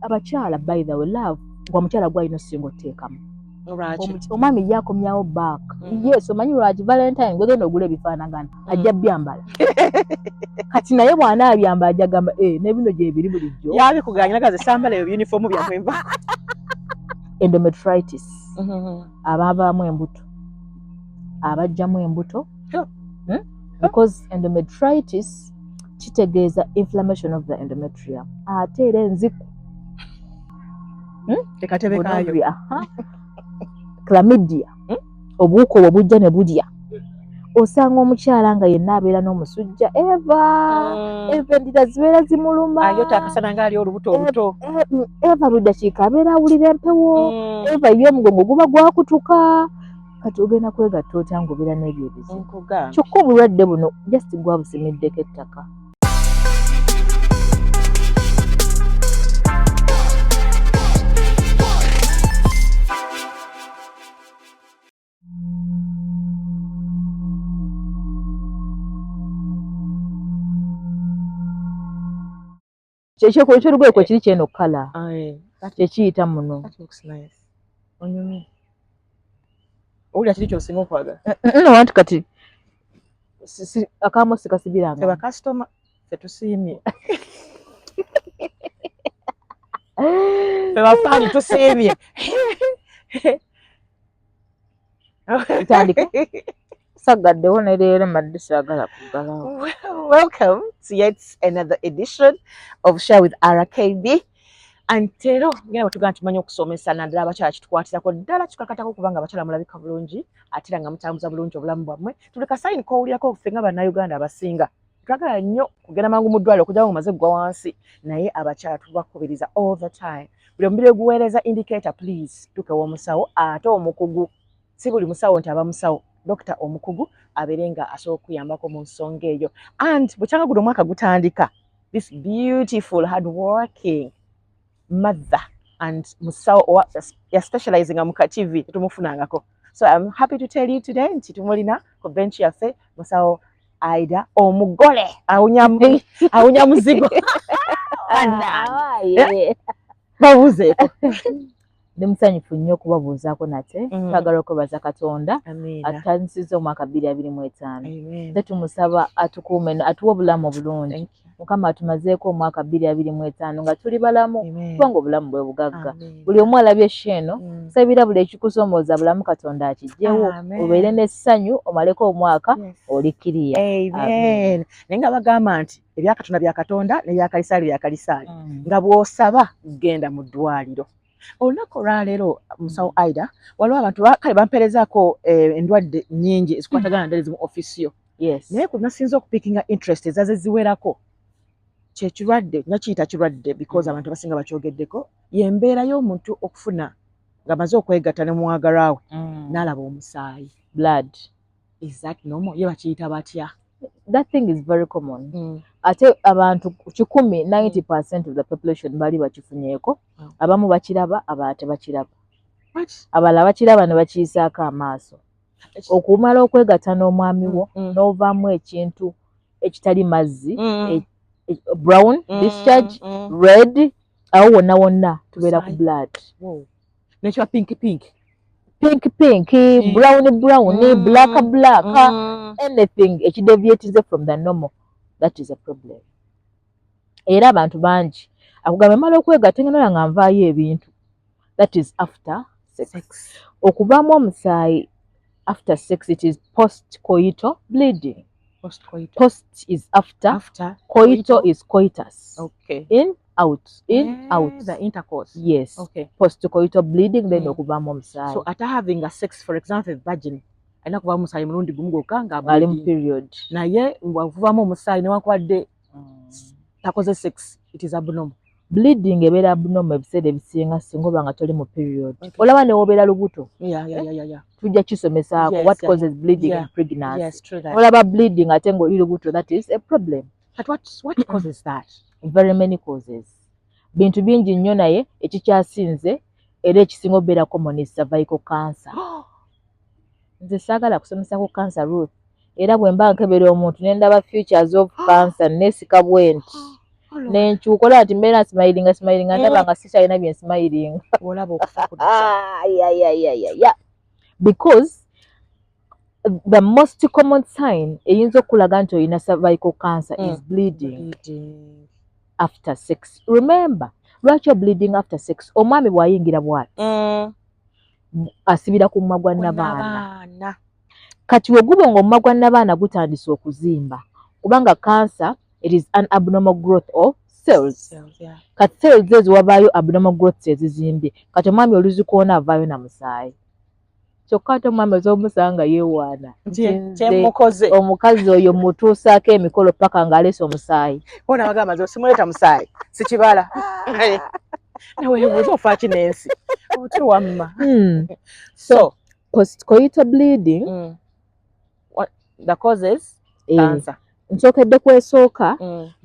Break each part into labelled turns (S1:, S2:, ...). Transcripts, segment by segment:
S1: Abakyala, by the way, love gwa mukyala gwalina osinga oteekamu. Omwami ye akomyawo back. Yes, omanyi lwaki Valentine gwegenda ogula ebifaanagana, ajja byambala. Kati naye bw'anaabyambala ajja gamba, "Eh, n'ebino gyebiri bulijjo."
S2: Yabikuganya gaze sambala ebyo uniform byammwe nva.
S1: Endometritis, abavaamu embuto, abajjamu embuto. Because endometritis kitegeeza inflammation of the endometrium, ate era enziku.
S2: Ekatebe kaayo.
S1: Gonorrhea, aha. Chlamydia, obuwuka obwo bujja ne bulya. Osanga omukyala nga yenna abeera n'omusujja, eva eva endira zibeera zimuluma.
S2: Ayota akasana ngaali olubuto oluto.
S1: Eva buli dakiika abeera awulira empewo. Eva ye omugongo guba gwakutuka. Kati ogenda kwegatta otya ng'obeera n'ebyo ebizibu?
S2: Nkugambye.
S1: Kyokka obulwadde buno just gwabusimiddeko ettaka. Ekyolugoye kwe kiri kyeno kala kyekiyita muno.
S2: That looks nice. Onyumye. Owulira kiri ky'osinga okwagala.
S1: No, anti kati akamu sikasibiranga.
S2: Ffe bakasitoma ffe tusiimye. Ffe bafaani tusiimye.
S1: Tutandike. Sagaddewo ne leero mbadde saagala kuggalawo.
S2: Welcome to yet another edition of Share with RKB. Antero ngera bwe tugamba tumanyi okusomesa naddala abakyala kitukwatirako ddala, kikakatako kubanga abakyala mulabika bulungi ate era nga mutambuza bulungi obulamu bwammwe. Tuli kasayini k'owulirako. Ffe nga Bannayuganda abasinga twagala nnyo kugenda mangu mu ddwaliro okujjako ng'omaze kugwa wansi, naye abakyala tubakubiriza all the time, buli omubiri oguweereza indicator, please tukewa omusawo ate omukugu. Si buli musawo nti aba musawo, dokita omukugu abeere nga asobola okuyambako mu nsonga eyo. And bwekyanga guno omwaka gutandika, this beautiful hard working mother and musawo owa ya specializinga mu kativi tetumufunangako, so I'm happy to tell you today nti tumulina ku bench yaffe, musawo Aida omugole awunya awunya muzigo.
S1: Aye.
S2: Babuuzeeko.
S1: Ndi musanyufu nnyo okubabuuzaako nate. Twagala okwebaza Katonda
S2: Amiina.
S1: atandisiza omwaka 2025.
S2: Amen.
S1: Ate tumusaba atukuume, atuwe obulamu obulungi.
S2: Thank you.
S1: Mukama atumazeeko omwaka 2025 nga tuli balamu,
S2: Amen.
S1: kubanga obulamu bwe bugagga.
S2: Amen.
S1: Buli omu alabye show eno, nsabira buli ekikusoomooza bulamu Katonda akiggyewo,
S2: Amen.
S1: obeere n'essanyu, omaleko omwaka oli kiriya.
S2: Amen. Naye nga bagamba nti ebyakatonda bya Katonda n'ebyakalisaali bya Kalisaali, nga bw'osaba genda mu ddwaliro. Olunaku olwaleero, musawo Aida, waliwo abantu kale bampeerezaako endwadde nnyingi ezikwatagana naddala ezimu office yo, naye ku nasinza okupickinga interest ezaze ziwerako kyekirwadde, nakiyita kirwadde because abantu abasinga bakyogeddeko, y'embeera y'omuntu okufuna ng'amaze okwegatta ne mwagalwa we n'alaba omusaayi.
S1: Blood.
S2: Is that normal? Ye bakiyita batya?
S1: That thing is very common. Ate abantu 100, 90% of the population bali bakifunyeeko. Abamu bakiraba, abalala tebakiraba.
S2: What?
S1: Abalala bakiraba ne bakiyisaako amaaso. Okumala okwegatta n'omwami wo n'ovaamu ekintu ekitali mazzi, brown discharge, red, awo wonna wonna tubeera ku
S2: Musaayi.
S1: blood.
S2: Wow. Nekiba pink pink.
S1: Pink pink, brown brown, black black, anything ekideviatinze from the normal, that is a problem. Era abantu bangi akugamba, mala okwegatta ngenda nga nvaayo ebintu. That is after sex.
S2: Sex.
S1: Okuvaamu omusaayi after sex, it is post coital bleeding.
S2: Post-coital.
S1: Post is after,
S2: After.
S1: coito is coitus. In out, in out.
S2: The intercourse.
S1: Yes. Post coital bleeding, then okuvaamu omusaayi.
S2: So ate having a sex, for example, a virgin alina kuvaamu omusaayi mulundi gumu gwokka nga
S1: ng'ali mu
S2: bleeding.
S1: Period.
S2: Naye bwavuvaamu omusaayi newankubadde takoze sex, it is abnormal.
S1: Bleeding ebeera abnormal ebiseera ebisinga singa oba nga toli mu period. Olaba ne wobeera lubuto, tujja kisomesaako what causes bleeding in pregnancy.
S2: Yes, true that.
S1: Olaba bleeding ate ng'oli lubuto, that is a problem.
S2: But what causes that?
S1: Very many causes, bintu bingi nnyo, naye ekikyasinze era ekisinga obeera common is cervical cancer. Nze saagala kusomesa ku cancer, Ruth, era bwe mba nkebera omuntu ne ndaba features of cancer, neesika bwe nti. Nenkyukola nti mbeera nsmilinga smilinga, ndaba nga sikyalina bye nsmilinga.
S2: Olaba okufa kudda.
S1: Ah, ya, because the most common sign eyinza okulaga nti olina cervical cancer is bleeding
S2: Bleeding.
S1: after sex. Remember, lwaki bleeding after sex? Omwami bw'ayingira bw'ati, asibira ku mumwa gwa nabaana.
S2: Nabaana.
S1: Kati we guba nga omumwa gwa nabaana gutandise okuzimba, kubanga cancer, it is an abnormal growth of cells.
S2: Cells, yeah.
S1: Kati cells ezo wabaayo abnormal growth ezizimbye. Kati omwami oluzikoona avaayo na musaayi. Kyokka ate omwami osobola nga yeewaana nti nze
S2: Kyemukoze.
S1: Omukazi oyo mutuusaako emikolo paka ng'aleese omusaayi.
S2: Bona bagamba nti osimuleeta musaayi sikibala, nawe weebuuza ofa ki n'ensi otyo wamma.
S1: So postcoital bleeding.
S2: What, the causes?
S1: Eh,
S2: Cancer.
S1: Nsookedde kwesooka.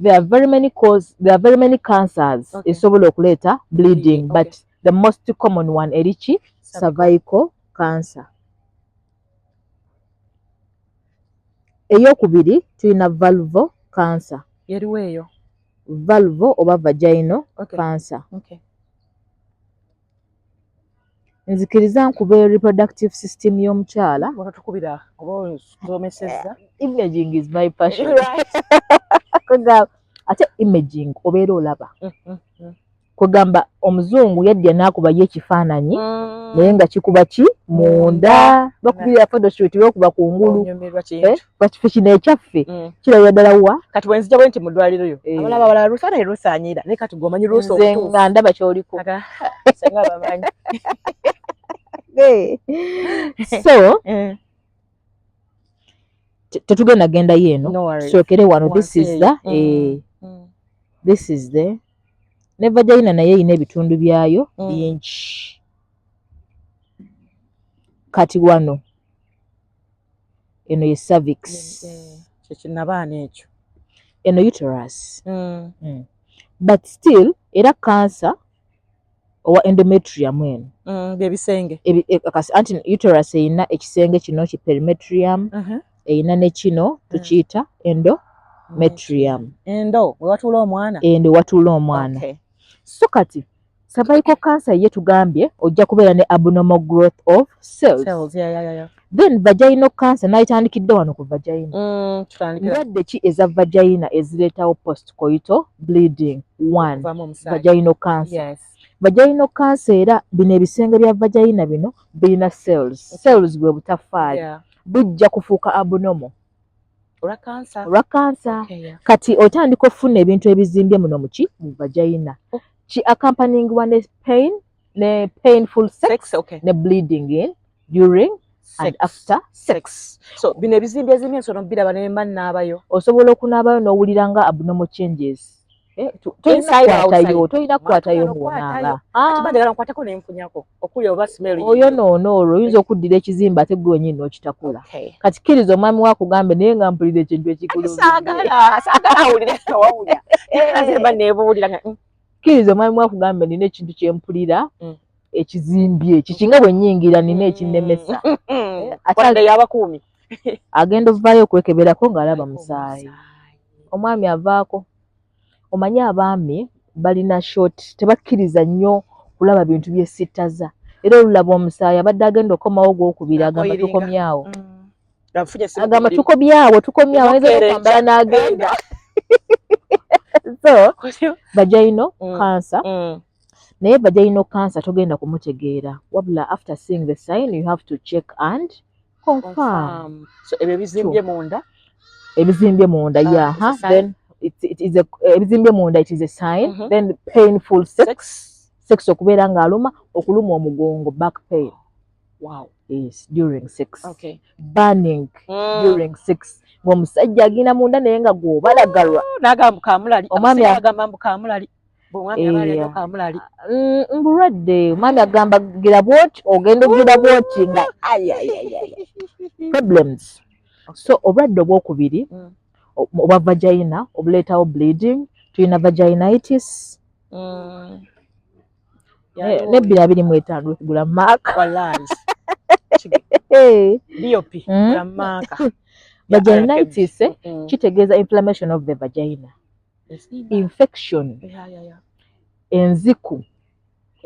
S1: There are very many cause, there are very many cancers esobola okuleeta bleeding,
S2: Bleeding, okay.
S1: but the most common one eri ki? Cervical cancer. Eyokubiri tulina vulval cancer.
S2: Yeriwo eyo?
S1: Vulval oba vaginal cancer. Nzikiriza nkuba reproductive system y'omukyala.
S2: Oba tukubira oba osomesezza.
S1: Imaging is my passion. Kwegamba ate imaging obeera olaba, kwegamba omuzungu yajja n'akubayo ekifaananyi, naye nga kikuba ki? Munda. Bakubirira photoshoot, bakuba kungulu.
S2: Onyumirwa kintu.
S1: Eh, bakifo kino ekyaffe kirabira ddala wa.
S2: Kati bwenzija bwe nti mu ddwaliro yo,
S1: Eh.
S2: abalaba balala Ruth naye Ruth anyira, naye kati gwe omanyi Ruth
S1: Nze
S2: obutuufu.
S1: nga ndaba kyoliko.
S2: Senga bamanyi.
S1: So tetugenda gendayo eno.
S2: No worries.
S1: Tusookere wano. This is the
S2: Wansi eyo.
S1: eh, this is the ne vagina, naye erina ebitundu byayo bingi. Kati wano eno ye cervix.
S2: Kyekinabaana ekyo.
S1: Eno uterus. But still era cancer owa endometrium eno.
S2: Byebisenge.
S1: Anti uterus erina ekisenge kino ki perimetrium, erina ne kino tukiyita endometrium.
S2: Endo we watuula omwana.
S1: Endo watuula omwana. So kati cervical cancer ye tugambye ojja kubeera ne abnormal growth of cells.
S2: Cells, yeah.
S1: Then vaginal cancer nayitandikidde wano ku vagina.
S2: Tutandikira.
S1: Ndwadde ki eza vagina ezireetawo postcoital bleeding? One,
S2: Kuvaamu omusaayi.
S1: vaginal cancer. Vaginal cancer, era bino ebisenge bya vagina bino birina cells. Cells bwe butafaali, bujja kufuuka abnormal
S2: Olwa cancer.
S1: Olwa cancer. Kati otandika okufuna ebintu ebizimbye muno muki? Mu vagina.
S2: Oh.
S1: Ki accompanyingibwa ne pain, ne painful sex,
S2: Sex, okay.
S1: ne bleeding in during and
S2: Sex.
S1: after sex.
S2: Sex. So bino ebizimbi ezimbye nsono biraba ne mba naabayo.
S1: Osobola okunaabayo n'owulira nga abnormal changes. Eh, tolina
S2: Inside or
S1: kukwatayo,
S2: outside?
S1: tolina kukwatayo
S2: Mwatugala
S1: ng'onaaba.
S2: okukwatayo. Ati banjagala nkwateko ne nfunyako okuli oba smell.
S1: Oyo noono olwo oyinza okuddira ekizimba ate gwe wenyini n'okitakula. Kati kkiriza omwami we akugambe, naye nga mpulira ekintu ekikulu.
S2: Saagala awulire nga wawulira. Nze mba neebuulira nga
S1: Kkiriza omwami we akugambe, nina ekintu kyempulira ekizimbye kiki, nga bwe nnyingira nina ekinnemesa. Ate
S2: Wadde y'abakuumi.
S1: Agenda ovaayo okwekeberako ng'alaba musaayi. Omwami avaako. Omanyi abaami balina short, tebakkiriza nnyo kulaba bintu byesittaza, era olulaba omusaayi abadde agenda okomawo gwokubiri agamba
S2: Akoyiringa.
S1: tukomyawo.
S2: Afunye essimu
S1: Agamba
S2: ku mulimu.
S1: tukomyawo, tukomyawo, ayinza
S2: Enokeera
S1: okwambala
S2: enkya.
S1: n'agenda. So vaginal cancer. Naye vaginal cancer togenda kumutegeera, wabula after seeing the sign you have to check and confirm.
S2: Confirm. So ebyo ebizimbye munda.
S1: Ebizimbye munda.
S2: Ah,
S1: Yeah,
S2: it's a
S1: huh?
S2: sign.
S1: Then it is a ebizimbye munda, it is a sign. Then painful sex.
S2: Sex.
S1: Sex okubeera ng'aluma, okuluma omugongo, back pain. Yes, during sex. Burning during sex, ng'omusajja agenda munda naye nga gw'obalagalwa.
S2: N'agamba kamulali.
S1: Omwami
S2: Abasinga agamba mbu kamulali. Bw'omwami aba alya kamulali.
S1: Mbulwadde omwami agamba gira bwoti, ogenda ogira bwoti nga ay, ay, ay, ay, ay. Problems. So obulwadde obwokubiri obwa vagina obuleetawo bleeding, tulina vaginitis. Ne 2025 gula maaka.
S2: Wallahi. DOP. Gula maaka.
S1: Vaginitis, eh, kitegeeza inflammation of the vagina. Infection, enziku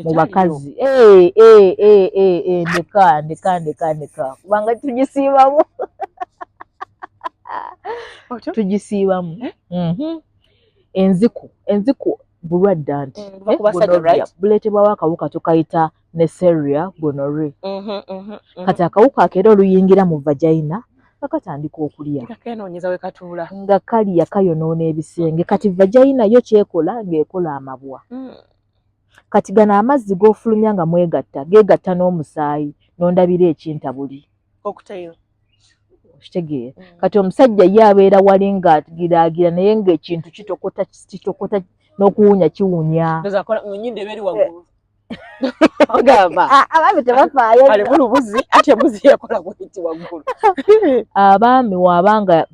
S1: mu bakazi. Eh, eh, eh, eh, eh, ndeka ndeka ndeka ndeka, kubanga tugisiibamu, tugisiibamu. Enziku bulwadde anti
S2: Mm,
S1: buleetebwawo akawuka tukayita Neisseria gonorrhoeae. Kati akawuka ako era oluyingira mu vagina nga katandika okulya, nga kalya, kayonoona ebisenge. Kati vagina yo kyekola ng'ekola amabwa. Kati gano amazzi g'ofulumya nga mwegatta geegatta n'omusaayi, n'ondabira ekintabuli. Okitegeera? Kati omusajja ye abeera wali ng'agiraagira, naye ng'ekintu kitokota, kitokota, n'okuwunya kiwunya.
S2: Ogamba
S1: Abaami tebafaayo.
S2: Alimu lubuzi, ate embuzi yekola bweti waggulu.
S1: Abaami waabanga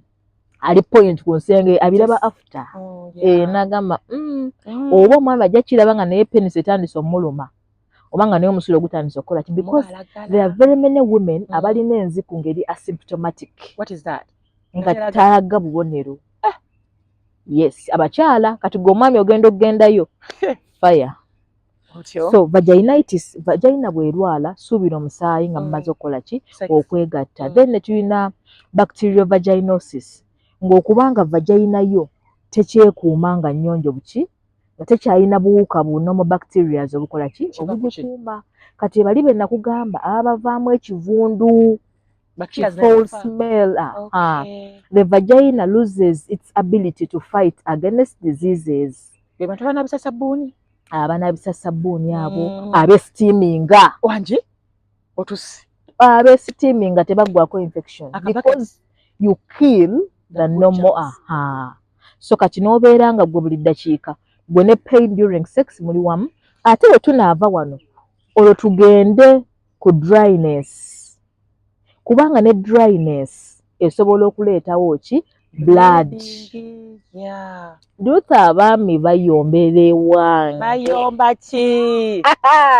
S1: ali point ku nsenge, abiraba after. Eh, nagamba, Oba omwami ajja kiraba nga naye penis etandise omuluma, oba nga naye omusulo gutandise okukola ki, because there are very many women abalina enziku ngeri asymptomatic.
S2: What is that?
S1: Nga talaga bubonero. Yes, abakyala. Kati gwe omwami ogenda okugendayo fire. So vaginitis, vagina bw'erwala, suubira omusaayi nga mumaze okukola ki? Okwegatta. Then ne tulina bacterial vaginosis, ng'okubanga vagina yo tekyekuuma nga nnyonjo buki, nga tekyalina buwuka buno bacterias obukola ki? Obugikuuma. Kati bali be nakugamba abavaamu ekivundu, foul smell. The vagina loses its ability to fight against diseases.
S2: Be bantu abanabisa sabbuuni.
S1: Abanabisa sabbuuni abo, abesteaminga.
S2: Wangi otusi.
S1: Abesteaminga tebaggwako infection because you kill the normal. Aha, so kati n'obeera nga gwe buli ddakiika gwe ne pain during sex muli wamu. Ate bwe tunaava wano, olwo tugende ku dryness, kubanga ne dryness esobola okuleetawo ki? Blood. Luther, abaami bayombera ewange.
S2: Bayomba ki?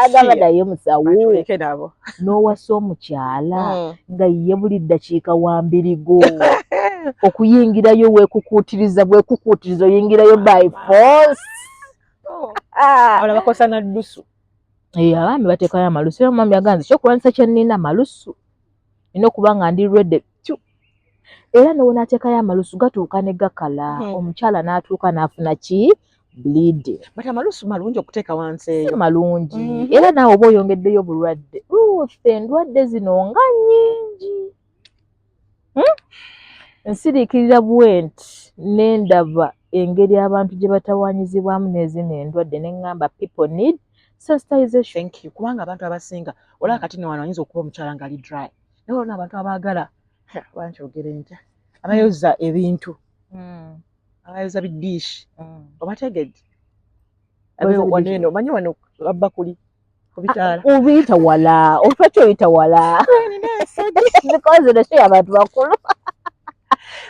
S1: Agamba naye musawo.
S2: Batuleke nabo.
S1: N'owasa omukyala nga ye buli ddakiika wambirigo, okuyingirayo weekukuutiriza, bwekukuutiriza oyingirayo by force.
S2: Abalala bakozesa na ddusu.
S1: Eh, abaami bateekayo amalusu, era omwami aganze ekyokulwanyisa kye nnina malusu, nina okuba nga ndi ready. Era newonaateekayo amalusu gatuuka ne gakala, omukyala n'atuuka n'afuna ki? Bleeding.
S2: But amalusu malungi okuteeka wansi
S1: Si
S2: eyo.
S1: malungi. Era naawe oba oyongeddeyo bulwadde. Ruth, endwadde zino nga nnyingi. Nsiriikirira bwe nti ne ndaba engeri abantu gye batawaanyizibwamu n'ezino endwadde, ne ŋŋamba people need sensitization.
S2: Thank you. Kubanga abantu abasinga olaba kati no wano ayinza okuba omukyala ng'ali dry, naye olina abantu abaagala bankyogere ntya, abayoza ebintu, abayoza bidiishi, obategedde?
S1: Abayoza
S2: Wano
S1: bidiishi.
S2: eno omanyi wano bakuli ku bitaala.
S1: Obiyita wala, olwaki oyita wala? Because eno si y'abantu bakulu,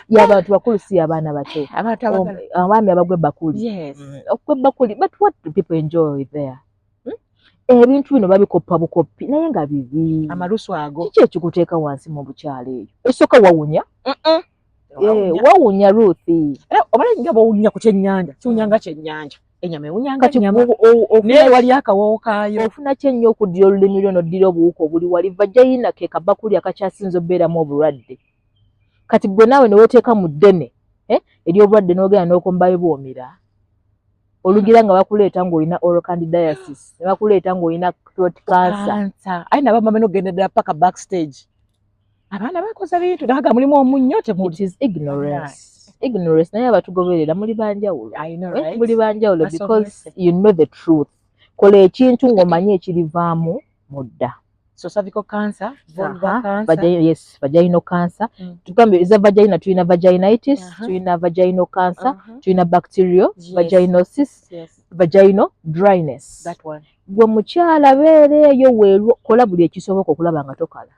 S1: y'abantu bakulu, si y'abaana bato.
S2: Abantu abaagala
S1: Abaami abagwa ebbakuli.
S2: Yes.
S1: Okugwa ebbakuli, but what do people enjoy there? Hmm? Ebintu bino babikoppa bukoppi, naye nga bibi.
S2: Amalusu ago.
S1: Kiki ekikuteeka wansi mu bukyalo eyo? Esooka wawunya. Eh, wawunya, Ruth.
S2: Era omanyi nga bwowunya ku kyennyanja, kiwunya nga kyennyanja, enyama ewunya nga
S1: Kati
S2: nyama, naye wali akawoowo kaayo.
S1: Ofuna ki ennyo okuddira olulimi lwo n'oddira obuwuka obuli wali? Vagina ke kabakuli akakyasinza obeeramu obulwadde. Kati gwe naawe ne weeteeka mu ddene, eh, ery'obulwadde, n'ogenda n'okombayo bw'omira olugira nga bakuleeta ng'olina oral candidiasis, ne bakuleeta ng'olina throat cancer.
S2: Cancer. Aye nabo bamanya okugenda ddala paka backstage, abaana bakoza bintu naga mulimu omunnyo temuli.
S1: It is ignorance, ignorance. Naye abatugoberera muli banjawulo.
S2: I know,
S1: Eh,
S2: right?
S1: muli banjawulo because
S2: Basomese.
S1: you know the truth. Kola ekintu ng'omanyi ekirivaamu mudda.
S2: So cervical cancer, vulva cancer.
S1: Vagina, yes, vaginal cancer. Tugambe eza vagina, tulina vaginitis, tulina vaginal cancer, tulina bacterial vaginosis, vaginal dryness.
S2: That one.
S1: Gwe mukyala beera eyo weerwo, kola buli ekisoboka okulaba nga tokala.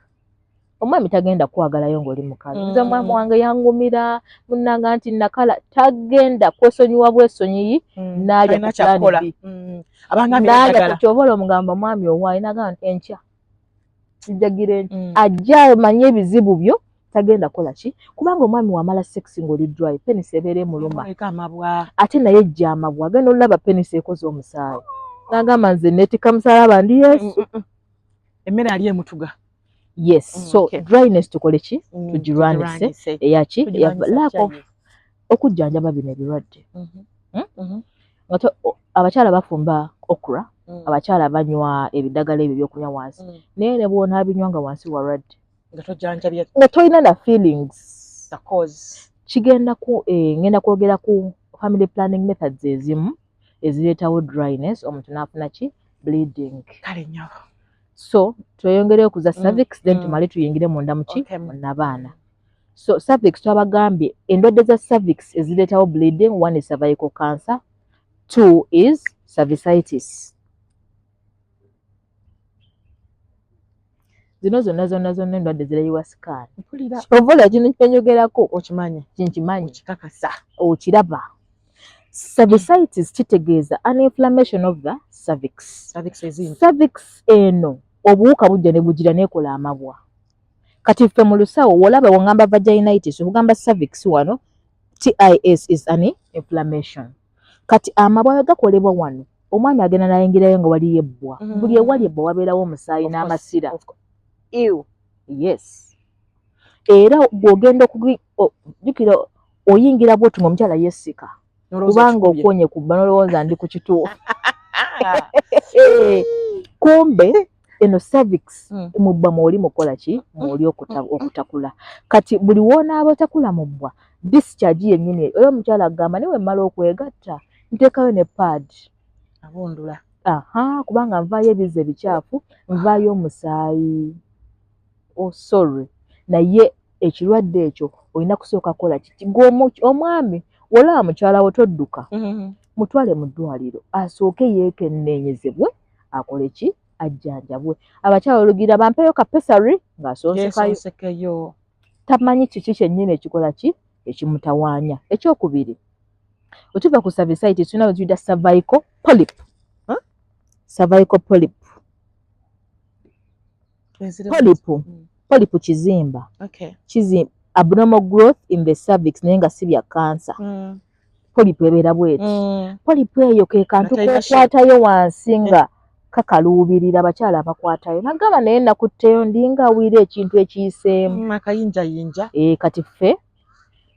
S1: Omwami tagenda kwagalayo ng'oli mukala. Nze omwami wange yangumira munnanga nti nakala, tagenda kwesonyiwa bwesonyiyi. N'alya
S2: Talina
S1: ku plan
S2: kyakukola.
S1: B.
S2: Abangambye
S1: N'alya
S2: eddagala.
S1: ku kyobola omugamba mwami owaayi, nagamba nti enkya njagira enkya, ajja amanye ebizibu byo, Tagenda kola ki, kubanga omwami wamala sex ng'oli dry, penis ebeera emuluma.
S2: Eriko amabwa.
S1: Ate naye ejja amabwa, agenda olaba penis ekoze omusaayi, n'agamba, "Nze neetikka musalaba, ndi Yesu."
S2: Emmere ali emutuga.
S1: Yes. So dryness tukole ki? Tugirwanise.
S2: Tugirwanise.
S1: Eyaki?
S2: Tugirwanise.
S1: Lack of
S2: Kyayi.
S1: okujjanjaba bino ebirwadde. Nga abakyala bafumba okra, abakyala banywa ebiddagala ebyo ebyokunywa wansi, naye ne bw'onaabinywa nga wansi walwadde,
S2: nga tojjanjabye
S1: nga tolina na feelings,
S2: the cause.
S1: Kigenda ku ngenda kwogera ku family planning methods ezimu ezireetawo dryness, omuntu n'afuna ki? Bleeding.
S2: Kale nnyabo.
S1: So tweyongereyo kuza cervix, then tumale tuyingire munda muki?
S2: Okay.
S1: Mu nabaana. So cervix, twabagambye endwadde za cervix ezireetawo bleeding: one is cervical cancer, two is cervicitis. Zino zonna zonna zonna endwadde zirayiwa scan.
S2: Mpulira.
S1: Ovola kino kyenyogerako.
S2: Okimanyi.
S1: Kinkimanyi.
S2: Okikakasa.
S1: Okiraba, cervicitis kitegeeza an inflammation of the cervix.
S2: Cervix ezimba.
S1: Cervix eno obuwuka bujja ne bugira neekola amabwa. Kati ffe mu lusawo wolaba wongamba vaginitis, okugamba cervix wano, tis is an inflammation. Kati amabwa bwe gakolebwa wano, omwami agenda nayingirayo nga waliyo ebbwa. Buli ewali ebbwa wabeerawo omusaayi
S2: Of course,
S1: n'amasira.
S2: of course. Ew.
S1: Yes, era bw'ogenda jjukira oyingira bwoti nga omukyala yeesika,
S2: N'olowooza
S1: kubanga
S2: okikubye.
S1: okonye kubba n'olowooza ndi ku kituufu.
S2: Ah.
S1: Kumbe eno cervix mu bbwa mwoli mukola ki? Mwoli okutakula. Kati buli woonaaba otakula mu bbwa, discharge yennyini, era omukyala agamba, "Naye wemmala okwegatta nteekayo ne pad."
S2: Abundula.
S1: Aha, kubanga nvaayo ebizzi ebikyafu, nvaayo omusaayi. Oh sorry, naye ekirwadde ekyo olina kusooka kukola kiki? Gwe omwami wolaba mukyala wo, todduka, mutwale mu ddwaliro asooke yeekenneenyezebwe, akole ki? Ajjanjabwe. Abakyala olugira bampeeyo ka pessary ng'asonsekayo.
S2: Yeesonsekeyo.
S1: Tamanyi kiki kyennyini ekikola ki ekimutawaanya. Ekyokubiri, otuva ku cervicitis, tulina bwe tuyita cervical polyp.
S2: Huh?
S1: Cervical polyp. Polyp. Polyp kizimba. Kizimba, abnormal growth in the cervix, naye nga si bya kansa. Polyp ebeera bweti. Polyp eyo ke kantu
S2: Nga talina.
S1: kokwatayo wansi nga kakaluubirira. Abakyala abakwatayo nagamba, "Naye nakutteyo ndinga awulira ekintu ekiyiseemu."
S2: Akayinjayinja.
S1: Kati ffe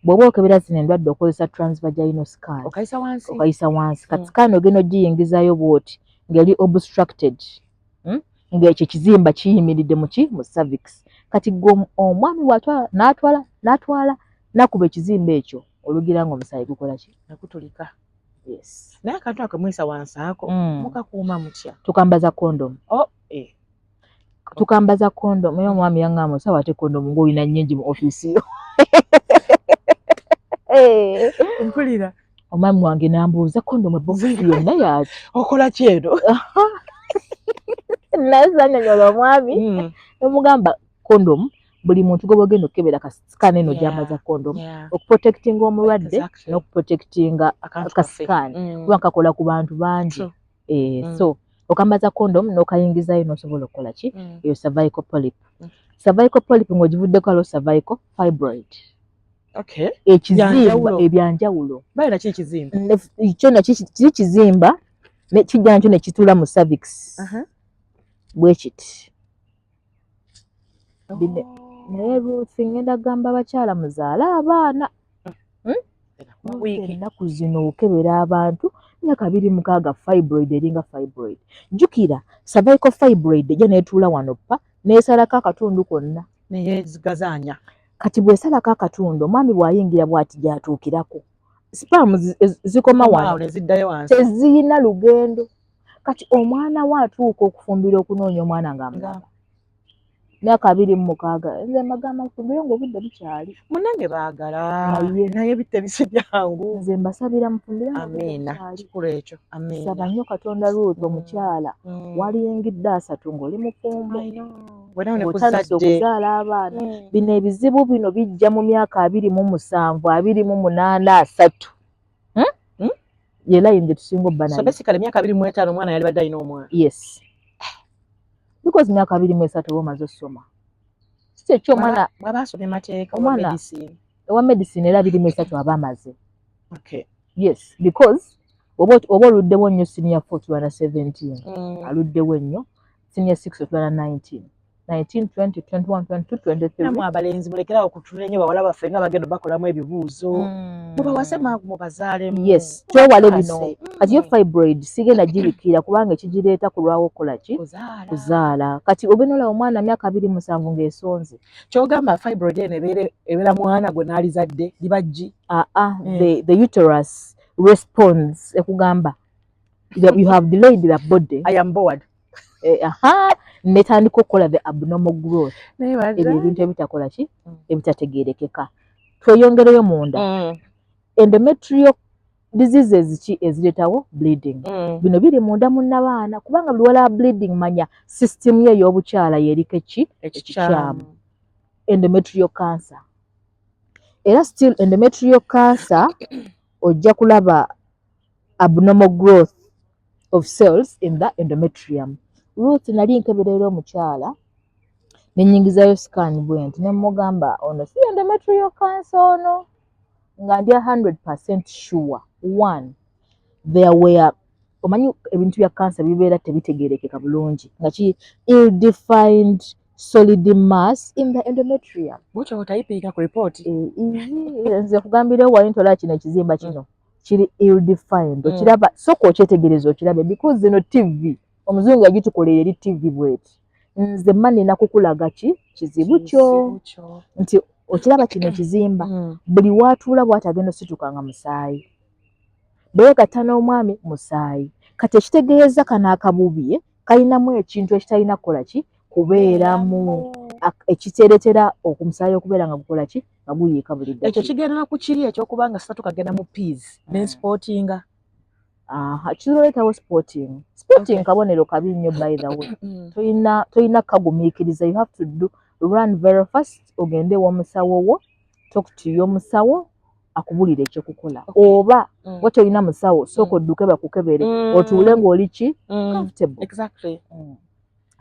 S1: bw'oba okebera zino endwadde okozesa transvaginal scan.
S2: Okayisa wansi.
S1: Okayisa wansi. Kati scan ogenda ogiyingizayo bw'oti ng'eri obstructed, Ng'ekyo ekizimba kiyimiridde muki? Mu cervix. Kati gwe omwami bw'atwala n'atwala n'atwala n'akuba ekizimba ekyo, olugira ng'omusaayi gukola ki?
S2: Nakutulika.
S1: Yes.
S2: Naye akantu ako mwisa wansi ako, mukakuuma mutya?
S1: Tukambaza condom.
S2: Oh, eh.
S1: Tukambaza condom. Era omwami yaŋŋamba, "Osawo ate condom ng'olina nnyingi mu ofiisi yo."
S2: Mpulira.
S1: Omwami wange n'ambuuza, "Condom ebokisi yonna yaki?"
S2: Okola ki eno?
S1: Nazanyonyola omwami, nemugamba condom buli muntu gwe bwogenda okukebera ka scan eno gyambaza condom okuprotectinga omulwadde n'okuprotectinga
S2: akantu
S1: ka
S2: kaffe.
S1: scan, kuba kakola ku bantu bangi. So okambaza condom n'okayingizayo n'osobola okukola ki? Eyo cervical polyp. Cervical polyp ng'ogivuddeko, aliwo cervical fibroid. Ekizimba.
S2: Byanjawulo.
S1: Ebyanjawulo.
S2: Bayo nakyo ekizimba.
S1: Kyo nakyo kiri kizimba, kijja nakyo ne kituula mu cervix bwe kiti. Naye Ruth, ngenda kugamba abakyala muzaale abaana.
S2: Wiiki.
S1: Ennaku zino okebera abantu myaka 26, fibroid eringa fibroid. Jjukira cervical fibroid ejja neetuula wano pa neesalako akatundu konna.
S2: Neyezigazaanya.
S1: Kati bw'esalako akatundu, omwami bw'ayingira bw'ati gy'atuukirako, sperm zikoma wano.
S2: Neziddayo wansi.
S1: Teziyina lugendo. Kati omwana we atuuka okufumbira, okunoonya omwana ng'amulaba myaka 26. Nze mbagamba mufumbire ng'obudde bukyali.
S2: Munnange baagala.
S1: Naye.
S2: Naye bitte bisi byangu.
S1: Nze mbasabira mufumbire ng'obudde
S2: Amiina.
S1: bukyali.
S2: Kikulu ekyo, amiina.
S1: Saba nnyo Katonda, Ruth. Omukyala waliyingidde 30 ng'oli mufumbo,
S2: I know. Bwenawo ne
S1: ng'otandise
S2: kuzadde.
S1: okuzaala abaana. Bino ebizibu bino bijja mu myaka 27, 28, 30. Hmm?
S2: Hmm?
S1: Ye line gye tusinga obba
S2: So
S1: nayo.
S2: basically emyaka 25 omwana yalibadde alina omwana.
S1: Yes, because myaka 23 oba omaze osoma. Si ekyo, omwana
S2: Bw'aba asomye mateeka oba
S1: Omwana-
S2: medicine?
S1: Owa medicine era 23 aba amaze. Yes, because oba oluddewo nnyo, senior four tuba na 17. Aluddewo ennyo, senior six otula na 19, 19, 20, 21, 22, 23.
S2: Nammwe abalenzi, mulekerawo okutula ennyo bawala baffe nga bagenda bakolamu ebibuuzo. Mubawase mangu, mubazaalemu.
S1: Yes, twewale bino.
S2: Mubakase.
S1: Kati yo fibroid sigenda gibikkira kubanga ekigireeta kulwawo okukola ki?
S2: Kuzaala.
S1: Kuzaala. Kati ogenda olaba omwana myaka 27 ng'esonze.
S2: Kyogamba fibroid eno ebeera mwana gwe n'alizadde liba ggi?
S1: Aa, the uterus responds, ekugamba you have delayed the body.
S2: I am bored.
S1: Eh, aha, netandika okukola the abnormal growth.
S2: Naye
S1: Ebyo ebintu ebitakola ki, ebitategeerekeka. Tweyongereyo munda. Endometrial diseases ki ezireetawo bleeding? Bino biri munda mu nnabaana, kubanga buli walaba bleeding, manya system ye ey'obukyala yeriko eki? Ekikyamu. Endometrial cancer, era still endometrial cancer, ojja kulaba abnormal growth of cells in the endometrium. Ruth, nali nkeberera omukyala, nenyingizayo scan bwe nti, nemugamba, "Ono si endometrial cancer ono?" Nga ndi 100% sure. One, there were, omanyi ebintu bya cancer bibeera tebitegeerekeka bulungi, nga ki ill defined solid mass in the endometrium.
S2: Bwotyo otayipinga ku report.
S1: Eh, nze kugambirawo wali nti olaba kino ekizimba kino kiri ill defined. Okiraba, sooka okyetegereza okirabe, because zino TV omuzungu yagitukolera eri TV bweti. Nze mma nina kukulaga ki kizibu kyo, nti okiraba kino ekizimba. Buli watuula bw'ati agenda osituka nga musaayi, bwe yegatta n'omwami musaayi. Kati ekitegeeza kano akabubi kalinamu ekintu ekitalina kukola ki, kubeeramu, ekiteeretera omusaayi okubeera nga gukola ki, nga guyiika buli
S2: Ekyo
S1: ddakiika.
S2: Kigenda ku kiri ekyokuba nga satu kagenda mu peas nenspottinga.
S1: Aha, kiroleetawo spotting. Spotting kabonero kabi nnyo, by the way. Toyina kagumiikiriza. You have to do run very fast, ogende ew'omusawo wo, talk to y'omusawo akubulire ekyokukola. Oba oba tolina musawo, sooka odduke bakukebere, otuule ng'oli ki, comfortable.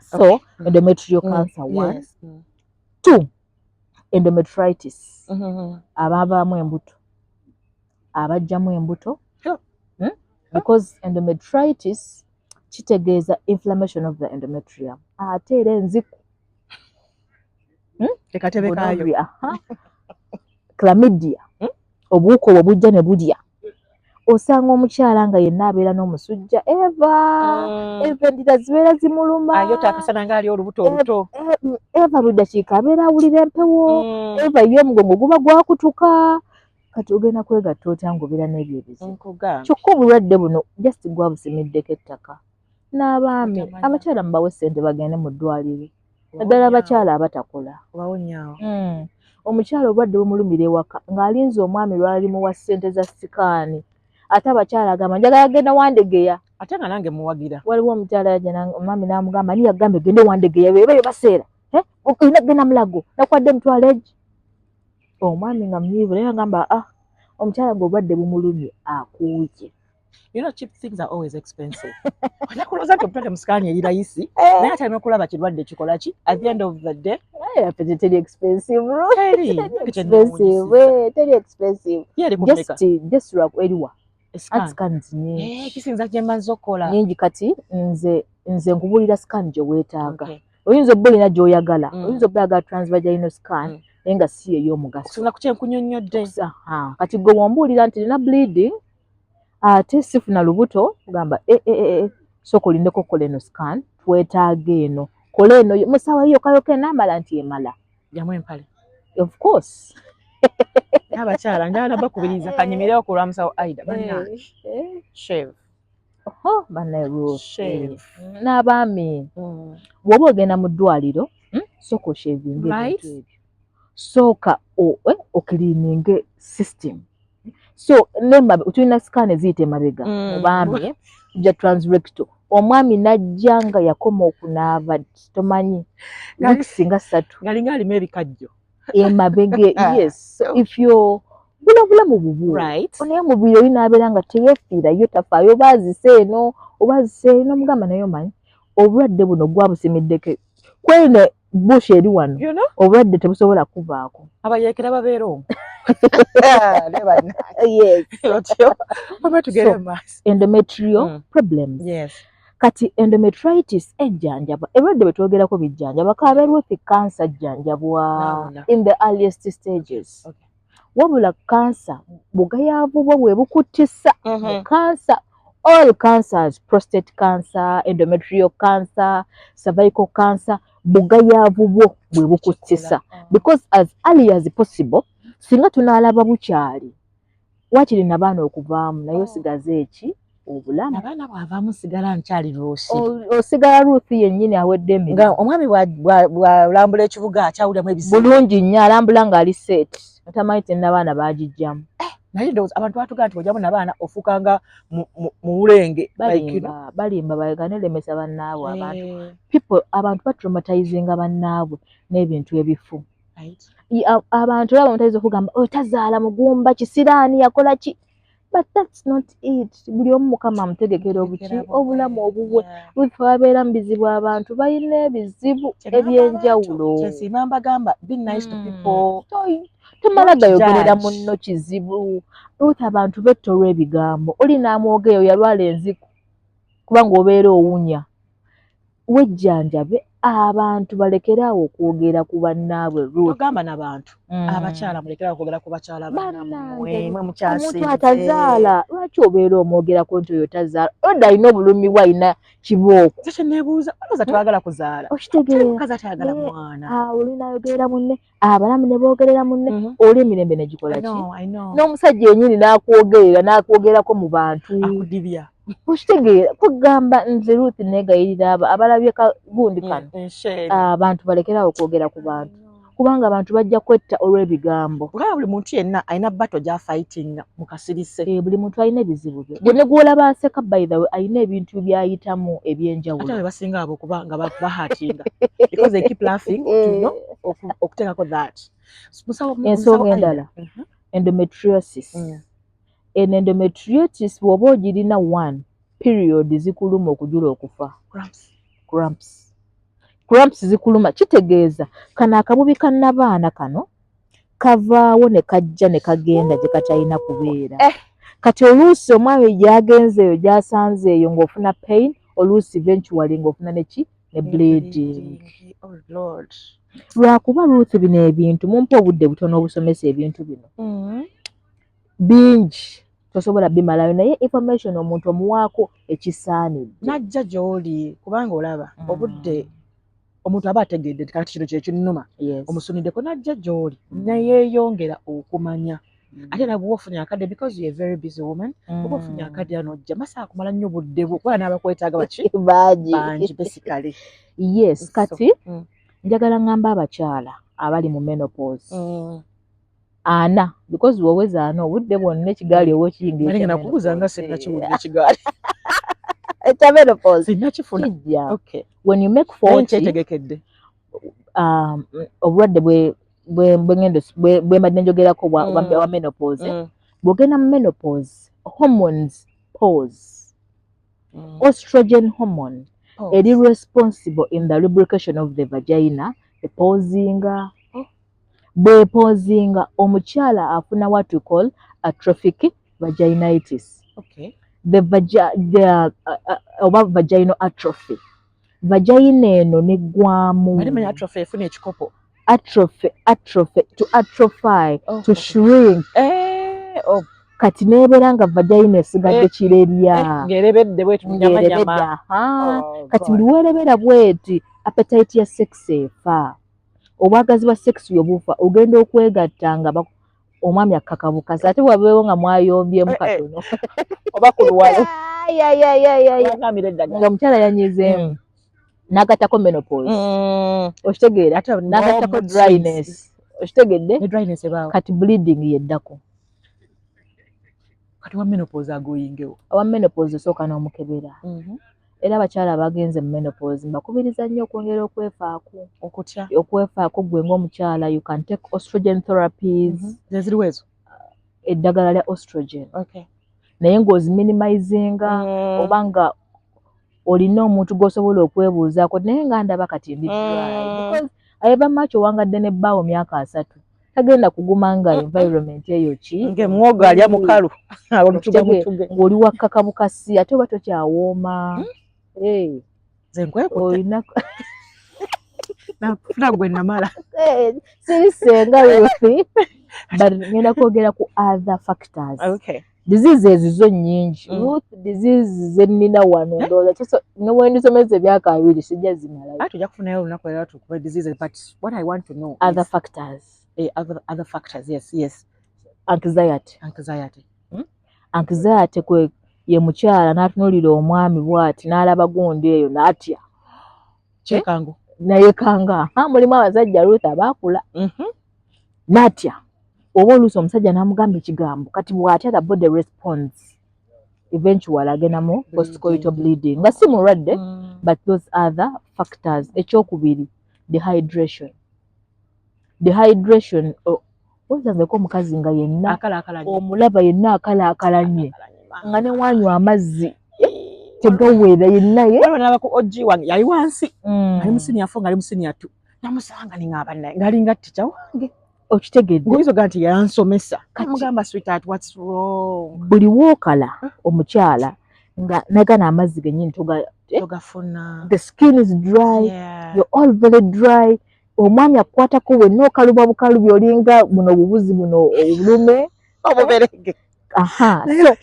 S1: So endometrial cancer one. Two, endometritis. Abavaamu embuto, abajjamu embuto. Because endometritis kitegeeza inflammation of the endometrium, ate era enziku.
S2: Ekatebe kaayo.
S1: Gonorrhea, aha. Chlamydia. Obuwuka obwo bujja ne bulya, osanga omukyala nga yenna abeera n'omusujja, eva eva endira zibeera zimuluma.
S2: Ayota akasana ngaali olubuto oluto.
S1: Eva buli dakiika abeera awulira empewo. Eva ye omugongo guba gwakutuka. Kati ogenda kwegatta otya ng'obeera n'ebyo ebizibu?
S2: Nkugambye.
S1: Kyokka obulwadde buno just gwabusimiddeko ettaka n'abaami.
S2: Otamanya.
S1: Abakyala mubawe ssente bagende mu ddwaliro, naddala abakyala abatakola.
S2: Obawonyaawo.
S1: Omukyala obulwadde bumulumira ewaka ng'alinze omwami lwalimuwa ssente za scan, ate abakyala agamba, "Njagala genda Wandegeya."
S2: Ate nga nange muwagira.
S1: Waliwo omukyala yajja, omwami n'amugamba, "Ani yagambye gende Wandegeya? Bebeyo baseera. Eh, olina kugenda Mulago, nakwadde emitwalo egi." Omwami nga munyiivu, naye agamba, "Ah, omukyala ng'obulwadde bumulumye akuuye."
S2: You know, cheap things are always expensive. Ojja kulowooza nti omutwale mu scan eri layisi, naye ate alina okulaba kirwadde kikola ki at the end of the day.
S1: Naye ate teri expensive.
S2: Teri.
S1: Expensive, eh, teri expensive.
S2: Ye eri ku mmeka?
S1: Just lwa eriwa?
S2: Scan.
S1: Ati scans nyingi.
S2: Eh, kisinza gye mmaze okukola.
S1: Nyingi. Kati nze nkubuulira scan gye weetaaga. Oyinza obba olina gy'oyagala. Oyinza obba oyagala transvaginal scan, naye nga si ey'omugaso.
S2: Okusinza ku kyenkunyonnyodde.
S1: Aha. Kati gwe wombuulira nti nina bleeding ate sifuna lubuto, gamba e, e, e, e. Sooka olindeko okukola eno scan, twetaaga eno, kola eno musawo yokayoka enaamala nti emala.
S2: Jamu empale.
S1: Of course.
S2: Naye abakyala njagala bakubiriza kanyimirewo ku lwa musawo Aida bannange. Shave.
S1: Oho, bannaye Ruth.
S2: Shave.
S1: N'abaami, bw'oba ogenda mu ddwaliro, sooka oshavinga ebintu ebyo, sooka ocleaninge system. So nemabe tulina scan eziyita emabega mu baami, tujja transrectal. Omwami najja nga yakoma okunaaba, tomanyi, weeks nga 3.
S2: Ngalinga alima ebikajjo.
S1: Emabege, yes. So if you bula bulamu bubwo, naye omubiri oli n'abeera nga teyeefiirayo, tafaayo, oba azise eno oba azise eno, omugamba, "Naye omanyi obulwadde buno gwabusimiddeko kweno." Bush eri wano.
S2: You know?
S1: Obulwadde tebusobola kuvaako.
S2: Abayeekera babeera omwo.
S1: Yes.
S2: Otyo oba tugende
S1: So,
S2: mu maaso.
S1: Endometrial problems. Kati endometritis ejjanjabwa, ebirwadde bye twogerako bijjanjabwa. Kabe Ruth, cancer ajjanjabwa
S2: Naawona.
S1: in the earliest stages. Wabula kansa bugayaavu bwo bwe bukuttisa mu cancer, all cancers, prostate cancer, endometrial cancer, cervical cancer, bugayaavu bwo bwe bukuttisa, because as early as possible singa tunaalaba bukyali, waakiri nabaana okuvaamu naye osigaze eki? Obulamu.
S2: Abaana bw'avaamu sigala nkyali Ruth?
S1: Osigala Ruth yennyini awedde emirimu.
S2: Nga omwami bw'alambula ekibuga akyawuliramu ebizibu.
S1: Bulungi nnyo, alambula ng'ali set, tamanyi ti nabaana baagijjamu.
S2: Naye ndowooza abantu batugaa nti ojjamu nabaana ofuuka nga muwulenge, like, you know.
S1: Balimba, balimba, baganelemesa bannaabwe abantu. People, abantu batraumatizinga bannaabwe n'ebintu ebifu. Abantu olaba omuntu ayinza okugamba, "Oyo tazaala, mugumba, kisiraani, yakola ki?" But that's not it. Buli omu Mukama amutegekera obuki? Obulamu obubwe. Ruth, babeera mu bizibu, abantu balina ebizibu ebyenjawulo.
S2: Kyensiima mbagamba, be nice to people.
S1: Tomala
S2: Don't
S1: gayogerera
S2: judge.
S1: munno kizibu. Ruth, abantu betta olw'ebigambo. Oli n'amwogeyo yalwala enziku kubanga obeera owunya. Wejjanjabe, abantu balekere awo okwogera ku bannaabwe, Ruth.
S2: Togamba n'abantu abakyala mulekera okwogera ku bakyala bannammwe.
S1: Bannange,
S2: mwe
S1: omuntu
S2: mukyasinze.
S1: Atazaala lwaki obeera omwogerako nti oyo tazaala? Odda alina obulumi bwe, alina kibooko.
S2: Nze kyeneebuuza, olowooza tebagala kuzaala?
S1: Okitegeera?
S2: Mukazi atayagala
S1: Naye,
S2: mwana.
S1: Oli n'ayogerera munne, abalamu ne boogerera munne, oli emirembe ne gikola
S2: I
S1: ki?
S2: know, I know.
S1: N'omusajja yennyini n'akwogerera, n'akwogerako mu bantu.
S2: Akudibya.
S1: Okitegeera? Kugamba nze Ruth neegayirira abo abalabye gundi kano,
S2: Ensheri.
S1: abantu balekerawo okwogera ku bantu, kubanga abantu bajja kwetta olw'ebigambo.
S2: Kubanga buli muntu yenna alina battle gy'afightinga mu kasirise.
S1: Eh, buli muntu alina ebizibu bye. Gwe ne gw'olaba aseka, by the way, alina ebintu by'ayitamu
S2: Ate
S1: ebyenjawulo.
S2: be basinga abo okuba nga bahatinga because they keep laughing to know okuteekako that.
S1: Ensonga
S2: Musawo
S1: endala,
S2: Aida.
S1: Endometriosis. Eno endometriosis bw'oba ogirina, one, period zikuluma okujula okufa.
S2: Cramps.
S1: Cramps, cramps zikuluma, kitegeeza kano akabubi ka nnabaana kano kavaawo ne kajja ne kagenda gye katalina kubeera. Kati oluusi omwami gy'agenze eyo, gy'asanze eyo, ng'ofuna pain, oluusi eventually ng'ofuna neki? Ne bleeding.
S2: Oh Lord.
S1: Lwakuba Ruth, bino ebintu mumpa obudde butono obusomesa ebintu bino bingi, tosobola bimalayo, naye information omuntu omuwaako ekisaanidde.
S2: Najja gy'oli kubanga olaba obudde omuntu aba ategedde nti kati kino kyekinnuma. Omusuniddeko najja gy'oli neyeeyongera okumanya. Ate era bw'oba ofunye akadde, because you're a very busy woman, oba ofunye akadde ano ojja masaa kumala nnyo budde bwo, kuba n'abakwetaaga baki?
S1: Bangi.
S2: Bangi basically.
S1: Yes. Kati njagala ŋŋamba abakyala abali mu menopause, ana, because woweza ana, obudde bwonna ekigaali oba okiyingira.
S2: Naye ngenda kubuuza nga sinnakiwulira ekigaali.
S1: Ekya menopause
S2: Sinnakifuna.
S1: kijja
S2: Okay.
S1: when you make
S2: Naye
S1: 40.
S2: nkyetegekedde.
S1: Obulwadde bwe mbadde njogerako bwa menopause. Bw'ogenda mu menopause, hormones pause. Estrogen hormone eri responsible in the lubrication of the vagina epausinga. Bw'epausinga, omukyala afuna what we call atrophic vaginitis. The oba vaginal atrophy, vagina eno neggwamu.
S2: Bali manyi atrophy efuna ekikopo.
S1: Atrophy, atrophy, to atrophy, to shrink.
S2: Eh, oh.
S1: Kati neebeera nga vagina esigadde kirerya.
S2: Eh, ng'erebedde bweti
S1: ng'erebedde
S2: nyamanyama.
S1: Aha.
S2: Oh,
S1: Kati
S2: God.
S1: buli weerebera bweti, appetite ya sex efa, obwagazi bwa sex bwe bufa. Ogenda okwegatta nga omwami akkakabukasi, ate wabeewo nga mwayombyemu
S2: Eh, eh.
S1: katono
S2: oba ku luwalo.
S1: Ay, ay, ay, ay, ay.
S2: Wagambira eddagala.
S1: Nga mukyala yanyizeemu, n'agattako menopause, okitegeera?
S2: Ate
S1: N'agattako
S2: no
S1: dryness, okitegedde?
S2: Ne dryness ebaawo.
S1: Kati bleeding yeddako.
S2: Kati wa menopause agoyingewo?
S1: Awa menopause osooka n'omukebera. Era abakyala abagenze mu menopause mbakubiriza nnyo okwongera okwefaako.
S2: Okutya?
S1: Okwefaako gwe ng'omukyala, you can take estrogen therapies.
S2: Zeziriwo ezo?
S1: Eddagala lya estrogen, naye ng'oziminimizinga, oba nga olina omuntu gw'osobola okwebuuzaako, naye nga ndaba kati ndi dry, because Ayeba maaki owangadde nebbaawo myaka 30, tagenda kuguma nga environment eyo ki.
S2: Ng'emwogo alya mukalu olutuga mutuge.
S1: Ng'oli wakkaka bukasi, ate oba tokyawooma. Eh,
S2: Nze nkwekutte.
S1: Olina
S2: Nafuna gwe namala.
S1: Eh, siri senga Ruth, but ngenda kwogera ku other factors. Diseases zo nnyingi. Ruth, disease zennina wano, ndowooza newendisomesa emyaka 20 sijja zimalayo.
S2: Ate ojja kufunayo olunaku era tukuba diseases, but what I want to know
S1: Other
S2: is,
S1: factors.
S2: Other factors, yes.
S1: Anxiety.
S2: Anxiety.
S1: Anxiety kwe ye mukyala n'atunuulira omwami bw'ati n'alaba gundi eyo n'atya.
S2: Kyekango.
S1: Naye kanga ha, mulimu abasajja, Ruth, abaakula n'atya, oba oluusi omusajja n'amugamba ekigambo, kati bw'atya, the body responds, eventually agenda mu postcoital bleeding nga si mulwadde. But those other factors, ekyokubiri, dehydration. Dehydration, osanzeko omukazi nga yenna
S2: Akalaakala nnyo.
S1: omulaba yenna akalaakalanye, nga ne wanywa amazzi tegawera, yenna ye.
S2: Waliwo nalaba ku OG wange, yali wansi, ali mu senior four, nga ali mu senior two, namusanga niŋŋamba naye ng'alinga teacher wange.
S1: Okitegedde?
S2: Ng'oyinza ogaa nti yansomesa.
S1: Kati-
S2: Namugamba, "Sweetheart, what's wrong?"
S1: Buli wookala omukyala nga nagana amazzi gennyini toga, eh?
S2: Togafuna.
S1: The skin is dry. You're all very dry. Omwami akukwatako wenna okaluba bukalubi, olinga buno obubuzi buno obulume.
S2: Obuberege.
S1: Aha, so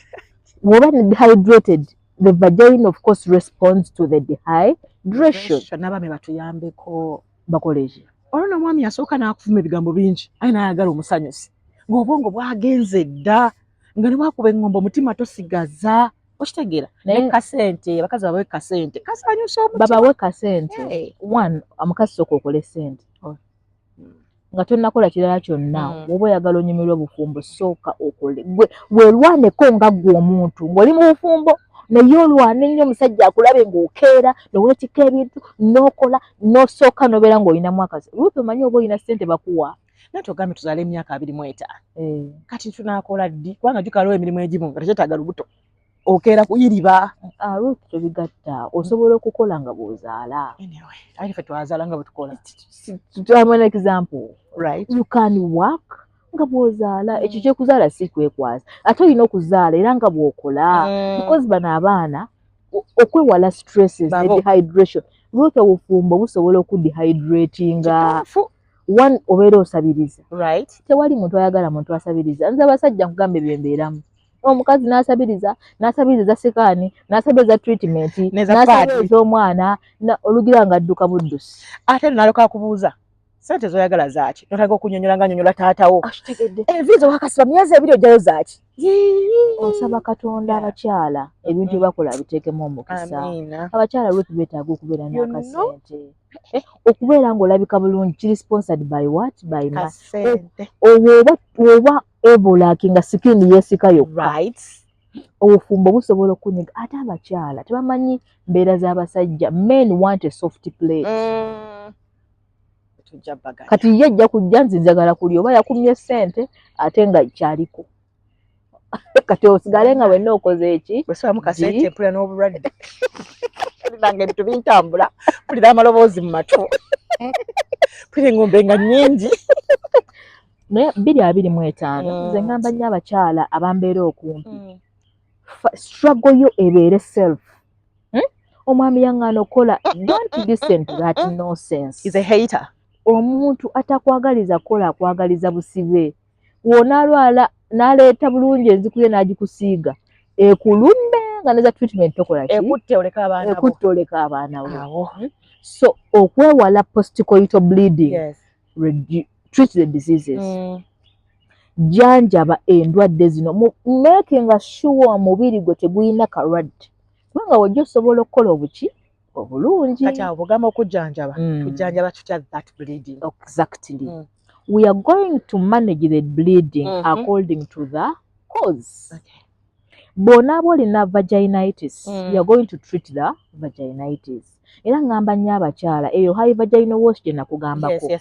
S1: bw'oba ne dehydrated, the vagina of course responds to the dehydration.
S2: N'abaami batuyambeko.
S1: Bakola eki?
S2: Olwo n'omwami yasooka n'akuvuma ebigambo bingi, aye n'ayagala omusanyusi, ng'obwongo bwagenze dda, nga ne bwakuba eŋŋombe omutima tosigaza, okitegeera?
S1: Naye-
S2: Ne kasente, abakazi babawe kasente kasanyusa omutima.
S1: Babawe kasente.
S2: Hey.
S1: One, omukazi sooka okole sente
S2: Oh.
S1: nga tonnakola kirala kyonna. Bw'oba oyagala onyumirwa obufumbo, sooka okole gwe weerwaneko nga ggwe omuntu ng'oli mu bufumbo, naye olwane nnyo omusajja akulabe ng'okeera neweetikka ebintu n'okola, n'osooka n'obeera ng'olinamu akazi. Ruth, omanyi oba olina ssente bakuwa.
S2: Naye togambye tuzaale emyaka 25.
S1: Eh.
S2: Kati tunaakola ddi? Kubanga jjuka waliwo emirimu egimu nga tekyetaaga lubuto, okeera kuyiriba.
S1: Ah, Ruth, tobigatta. Osobola okukola nga bw'ozaala.
S2: Anyway, ate ffe twazaala nga bwe tukola.
S1: I'm an example.
S2: Right.
S1: You can work nga bw'ozaala. Ekyo kyekuzaala si kwekwasa, ate olina okuzaala era nga bw'okola, because bano abaana okwewala stresses ne
S2: Babo.
S1: dehydration. Ruth, obufumbo busobola okudehydratinga.
S2: Kituufu.
S1: One, obeera osabiriza. Tewali muntu ayagala muntu asabiriza. Nze abasajja nkugamba ebyembeeramu, omukazi n'asabiriza, n'asabiriza scan, n'asabiriza treatment,
S2: N'eza
S1: n'asabiriza omwana, olugira nga adduka buddusi.
S2: Ate nalyoka akubuuza, "Sente zoyagala zaaki?" Notandika okunyonyola nga nyonyola taatawo.
S1: Akitegedde.
S2: Enviiri zewakasiba myezi 2 ojjayo zaaki?
S1: Osaba Katonda abakyala ebintu bye bakola biteekemu omukisa.
S2: Amiina.
S1: Abakyala, Ruth, beetaaga okubeera
S2: You
S1: n'akasente. Eh, okubeera ng'olabika bulungi kiri sponsored by what? By
S2: Kasente.
S1: Oba oba evolaki nga skin yeesika yokka. Obufumbo busobola okunyiga, ate abakyala tebamanyi mbeera z'abasajja. Men want a soft plate.
S2: Tujja baganya.
S1: Kati ye ajja kujja, nze njagala kulya, oba yakumye ssente ate nga kyaliko, kati osigale nga wenna okoze eki?
S2: Bwe kasente, mpulira n'obulwadde, mpulira nga ebintu bintambula, mpulira amaloboozi mu matu, mpulira engombe nga nnyingi.
S1: Naye 2025, nze ngamba nnyo abakyala abambeera okumpi, struggle yo ebeere self. Omwami yaŋŋaana okukola, don't listen to that nonsense.
S2: Is a hater.
S1: Omuntu atakwagaliza kukola akwagaliza busibe. Wonaalwala n'aleeta bulungi enziku ye n'agikusiiga ekulume, nga neza treatment tokola ki?
S2: Ekutte oleka abaana bo.
S1: Ekutte oleka abaana bo.
S2: Awo.
S1: So okwewala postcoital bleeding, treat the diseases. Jjanjaba endwadde zino, making sure omubiri gwe tegulina kalwadde, kubanga wojja osobola okukola obuki obulungi.
S2: Kati awo bwogamba okujjanjaba, tujjanjaba tutya that bleeding?
S1: Exactly. We are going to manage the bleeding according to the cause. Bw'onaaba olina vaginitis, you are going to treat the vaginitis. Era ngamba nnyo abakyala, eyo high vaginal wash gye nakugambako,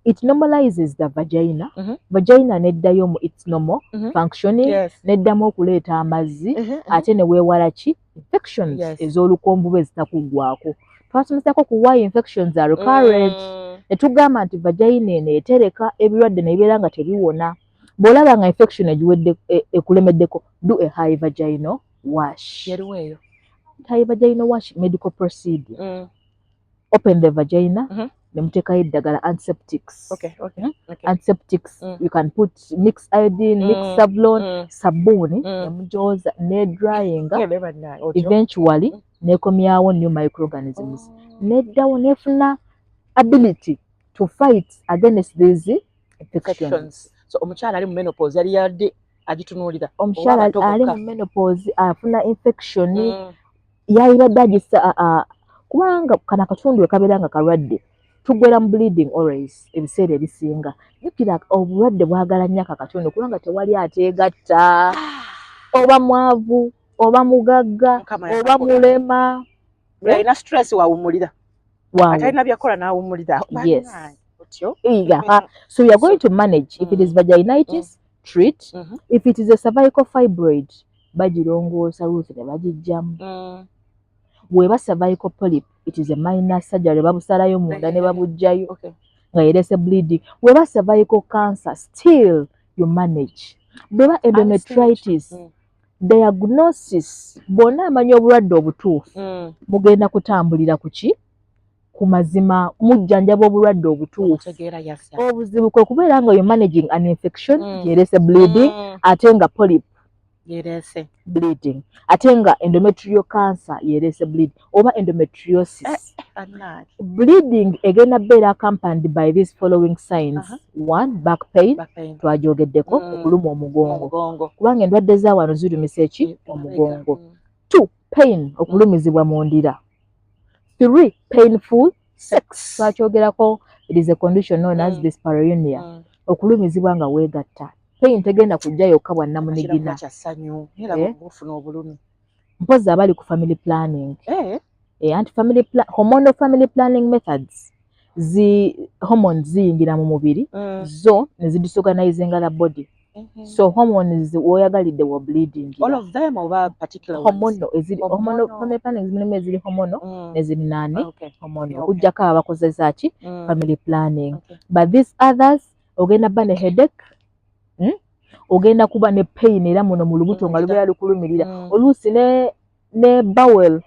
S1: it normalizes the vagina. Vagina neddayo mu its normal functioning, neddamu okuleeta amazzi, ate ne weewala ki? Infections ez'olukombuba ezitakuggwako. Twasomesako ku why infections are recurrent. Ne tugamba nti vagina eno etereka ebirwadde nebibeera nga tebiwona. Bw'olaba nga infection egiwedde ekulemeddeko, do a high vaginal wash.
S2: Yeriwo eyo?
S1: High vaginal wash, medical procedure. Open the vagina, ne muteekayo eddagala, antiseptics. Antiseptics, you can put mix iodine, mix Savlon, sabbuuni, ne mugyoza ne dryinga.
S2: Yeah, bannange, otyo.
S1: Eventually nekomyawo new microorganisms, neddawo nefuna ability to fight against these infections.
S2: Infections. So omukyala ali mu menopause yali yadde agitunuulira
S1: Omukyala
S2: oba abato
S1: ali
S2: bokka?
S1: mu menopause afuna infection, yalibadde agisa kubanga kano akatundu wekabeera nga kalwadde, tugwera mu bleeding always ebiseera ebisinga. Jjukira obulwadde bwagala nnyo ako akatundu kubanga tewali ateegatta, oba mwavu oba mugagga,
S2: Mukama
S1: oba
S2: yakola.
S1: mulema.
S2: Buli alina stress wawummulira.
S1: Waawo.
S2: Atalina byakola n'awummulira.
S1: Yes.
S2: Bannange, otyo.
S1: Yeah. So we are going to manage. If it is vaginitis, treat. If it is a cervical fibroid, bagirongoosa, Ruth, ne bagijjamu. Bw'eba cervical polyp, it is a minor surgery, babusalayo munda ne babuggyayo nga yerese bleeding. Bw'eba cervical cancer, still you manage. Bw'eba endometritis, diagnosis, bw'ona amanya obulwadde obutuufu, mugenda kutambulira ku ki? Ku mazima, mujjanjaba obulwadde obutuufu.
S2: Otegeera yasa.
S1: Obuzibu kwe kubeera nga you managing an infection yerese bleeding, ate nga polyp
S2: Yerese.
S1: bleeding, ate nga endometrial cancer yerese bleeding oba endometriosis.
S2: Bannange.
S1: Bleeding egenda beera accompanied by these following signs. One, back pain.
S2: Back pain.
S1: Twagyogeddeko, okuluma omugongo,
S2: Omugongo.
S1: kubanga endwadde za wano zirumisa eki? Omugongo. Two, pain, okulumizibwa mu ndira. Three, painful sex. Twakyogerako, it is a condition known as dyspareunia, okulumizibwa nga weegatta. Pain tegenda kujja yokka bwannamunigina.
S2: Kira kya ssanyu. Naye
S1: Eh?
S2: laba ofuna obulumi.
S1: Mpozzi abali ku family planning.
S2: Eh.
S1: Anti hormonal family planning methods, zi hormones ziyingira mu mubiri, zo ne zidisorganizinga the body. So hormones woyagalidde wa bleeding.
S2: All of them oba particular ones?
S1: Hormonal eziri
S2: Hormonal.
S1: hormonal family planning mulimu eziri hormonal neziri nani hormonal, okuggyako abakozesa ki? Family planning. But these others, ogenda bba ne headache, Ogenda kuba ne pain era muno mu lubuto nga lubeera lukulumirira, oluusi ne bowel.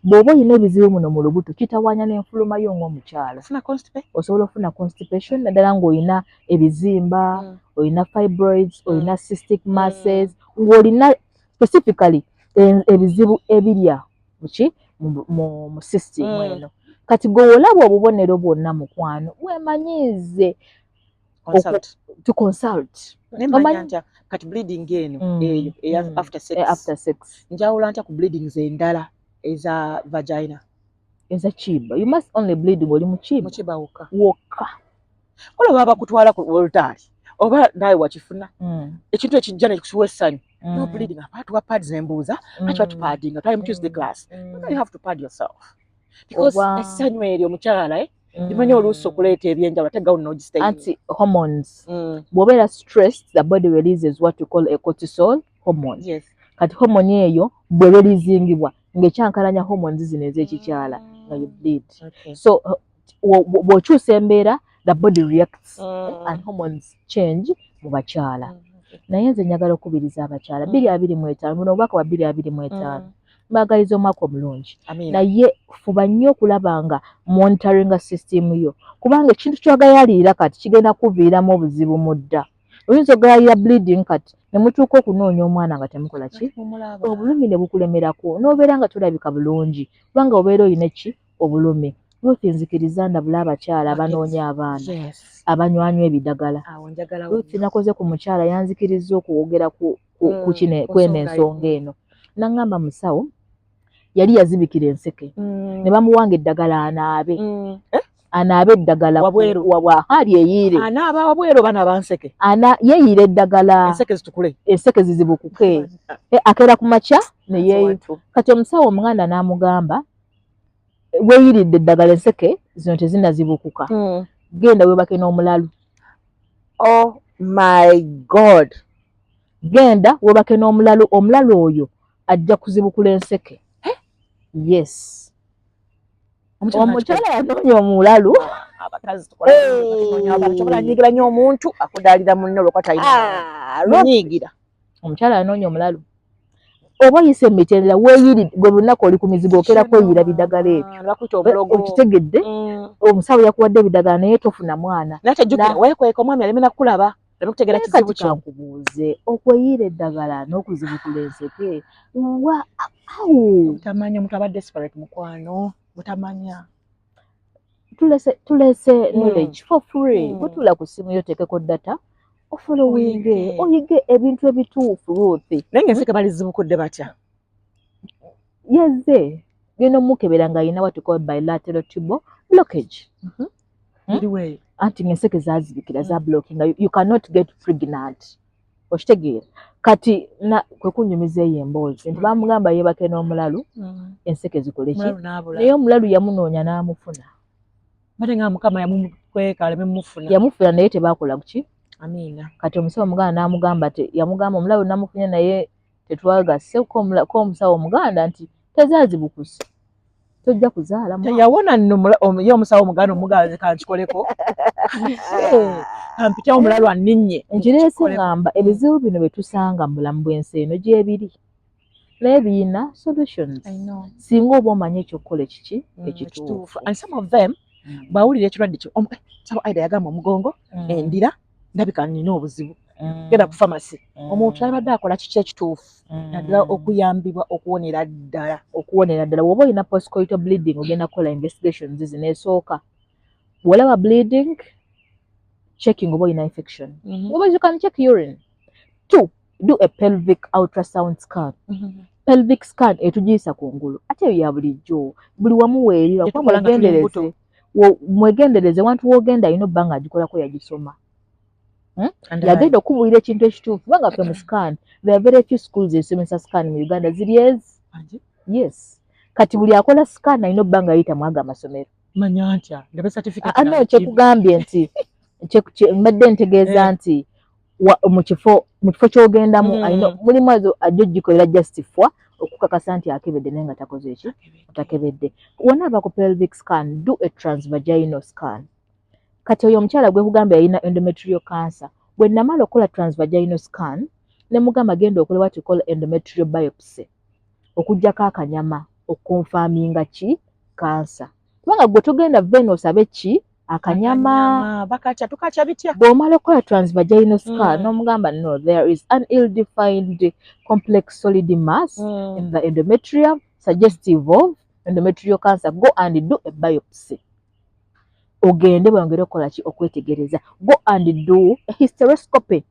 S1: Bw'oba olina ebizibu muno mu lubuto, kitawaanya n'enfuluma yo ng'omukyala.
S2: Ofuna constipation?
S1: Osobola okufuna constipation, naddala ng'olina ebizimba, olina fibroids, olina cystic masses, ng'olina specifically ebizibu ebirya muki mu system eno. Kati gwe olaba obubonero bwonna, mukwano, weemanyiize
S2: Consult.
S1: to consult.
S2: Naye manya ntya kati bleeding eno eyo eya after sex,
S1: after sex,
S2: njawula ntya ku bleedings endala eza vagina?
S1: Eza kiba, you must only bleed ng'oli mu kiba.
S2: Mukiba wokka?
S1: Wokka.
S2: Kola baba bakutwala ku olutaali oba naawe wakifuna, ekintu ekijja nekikuwa essanyu, no bleeding. Abantu wa pads, nembuuza lwaki batupadinga? Twali mu Tuesday class. You have to pad yourself because essanyu eryo omukyala, eh, limanyi oluusi okuleeta ebyenjawulo, ate gawuni n'ogisitayinga.
S1: Anti hormones, bw'obeera stressed, the body releases what we call a cortisol hormone. Kati hormone eyo bwe releasingibwa ng'ekyankalanya hormones zino ez'ekikyala, nga you bleed. So bw'okyusa embeera, the body reacts and hormones change mu bakyala. Naye nze njagala okukubiriza abakyala, 2025, buno obubaka bwa 2025, mbaagaliza omwaka omulungi.
S2: Amiina.
S1: Naye fuba nnyo okulaba nga monitoringa system yo, kubanga ekintu ky'ogayaliira kati kigenda kuviiramu obuzibu mu dda. Oyinza ogayalira bleeding kati ne mutuuka okunoonya omwana nga temukola ki,
S2: Mumulaba.
S1: obulumi ne bukulemerako, n'obeera nga tolabika bulungi kubanga obeera olina ki? Obulumi. Ruth, nzikiriza ndabula abakyala abanoonya abaana, abanywanywa ebidagala.
S2: Awo njagala.
S1: Ruth, nakoze ku mukyala yanzikirizza okwogera ku kino,
S2: ku
S1: kweno
S2: nsonga.
S1: Ensonga eno naŋŋamba musawo yali yazibikira enseke, ne bamuwanga eddagala anaabe, anaabe eddagala.
S2: Wabweru.
S1: Wabwa lyeyiire.
S2: Anaaba wabweru oba naaba nseke?
S1: Ana yeeyiira eddagala.
S2: Enseke zitukule.
S1: Enseke zizibukuke. Akeera ku makya ne kati omusawo omuganda n'amugamba, weeyiridde eddagala, enseke zino tezinazibukuka, genda weebake n'omulalu.
S2: Oh my God!
S1: Genda weebake n'omulalu, omulalu oyo ajja kuzibukula enseke. Yes, omukyala yanoonya omulalu.
S2: Abakazi tukola nyigira nnyo omuntu akudaalira munne olwokuba talina
S1: Ah,
S2: munyiigira.
S1: Omukyala anoonya omulalu oba oyise emitendera weeyiri gwe lunaku oli ku mizigo, okera kweyira bidagala ebyo.
S2: Bakuyita obulogo.
S1: Okitegedde? Omusawo yakuwadde ebidagala naye tofuna mwana.
S2: Naye tejjukira weekweka omwami aleme nakulaba, aleme kutegeera
S1: Naye
S2: kizibu
S1: kati
S2: kyo.
S1: Kankubuuze, okweyiira eddagala n'okuzibukula enseke wa awo?
S2: Butamanya, omuntu aba desperate, mukwano, butamanya.
S1: Tulese knowledge for free. Bwetula ku ssimu yo, teekeko data, ofollowinge,
S2: Oyige.
S1: oyige ebintu ebituufu, Ruth.
S2: Naye ng'enseke balizibukudde batya?
S1: Yazze genda omukebera ng'alina what we call bilateral tubal blockage. Hmm?
S2: Eriweeyo.
S1: Anti ng'enseke zazibikira, za blocking, you cannot get pregnant, okitegeera? Kati na kwe kunyumiza eyo emboozi nti bamugamba yeebake n'omulalu, enseke zikole ki?
S2: Omulalu n'abula.
S1: Naye omulalu yamunoonya n'amufuna.
S2: Bate nga Mukama yamukweka aleme mufuna.
S1: Yamufuna naye tebakola kuki.
S2: Amiina.
S1: Kati omusawo omuganda n'amugamba, te yamugamba omulalu namufunye naye tetwagasse, ko omusawo omuganda nti tezaazibukuse, tojja kuzaala mwana.
S2: Teyawona nno ye omusawo omuganda omugazi kankikoleko, kampitewo omulalu anninnye.
S1: Nkireese.
S2: Nkikoleko.
S1: Ngamba ebizibu bino bye tusanga mu bulamu bw'ensi eno gyebiri, naye biyina solutions
S2: I know.
S1: singa oba omanyi ekyokukola ekiki ekituufu.
S2: Ekituufu. And some of them bw'awulira ekirwadde kyo sawo Aida yagamba omugongo, endira, ndabika nina obuzibu, genda ku famasi. Omuntu abadde akola kiki ekituufu naddala okuyambibwa okuwonera ddala?
S1: Okuwonera ddala, bw'oba olina postcoital bleeding, ogenda kukola investigations zino. Esooka, bw'olaba bleeding, checking oba olina infection, oba you can check urine. Two, do a pelvic ultrasound scan. Pelvic scan etugiyisa ku ngulu, ate eyo ya bulijjo, buli wamu weeri. Lwakuba
S2: Gyetukola nga tuli
S1: mwegendereze.
S2: mbuto.
S1: Mwegendereze wantu wogenda, alina obba nga agikolako, yagisoma, yagenda okubuulira ekintu ekituufu, kubanga ffe mu scan, there are very few schools ezisomesa scan mu Uganda, ziri ezi. Yes, kati buli akola scan alina obba nga ayita mu ago amasomero.
S2: Manya ntya ndabe certificate?
S1: Ah, no, kyekugambye nti mbadde ntegeeza nti mu kifo ky'ogendamu alina mulimu azo ajja ogikolera just for okukakasa nti akebedde, naye nga takoze eki, takebedde. Wanaava ku pelvic scan, do a transvaginal scan. Kati oyo omukyala gwe kugamba yalina endometrial cancer, bwe namala okukola transvaginal scan, ne mugamba genda okole what you call endometrial biopsy, okuggyako akanyama okuconfirminga ki cancer, kubanga gwe togenda vena osabe ki akanyama.
S2: Bakatya, tukatya bitya?
S1: Bw'omala okukola transvaginal scan, n'omugamba no, there is an ill-defined complex solid mass in the endometrium suggestive of endometrial cancer, go and do a biopsy. Ogende bwongere okukola ki, okwetegereza. Go and do a hysteroscopy,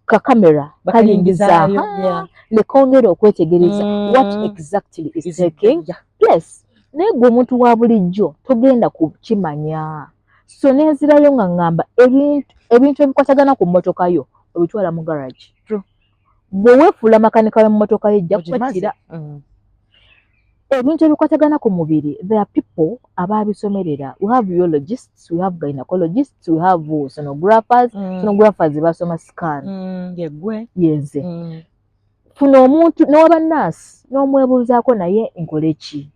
S1: kakamera kayingiza
S2: Bakayingizaayo, yeah.
S1: nekongera okwetegereza what exactly is taking place. Naye gwe omuntu wa bulijjo togenda kukimanya. So nenzirayo nga ŋŋamba ebintu ebikwatagana ku mmotoka yo obitwala mu garage.
S2: True.
S1: Bwe weefuula makanika w'emmotoka yo, ejja
S2: Ogimaze.
S1: kwettira. Ebintu ebikwatagana ku mubiri, there are people ababisomerera. We have urologists, we have gynecologists, we have sonographers. Sonographers basoma scan.
S2: Yeggwe.
S1: Yenze. Funa omuntu n'oba nurse n'omwebuuzaako, naye nkole ki?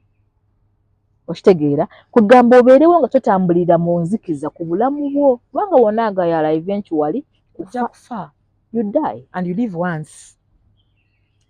S1: Okitegeera? Kugamba obeerewo nga totambulira mu nzikiza ku bulamu bwo, kubanga wonna agayala, eventually
S2: ojja
S1: kufa.
S2: Kufa.
S1: You die.
S2: And you live once.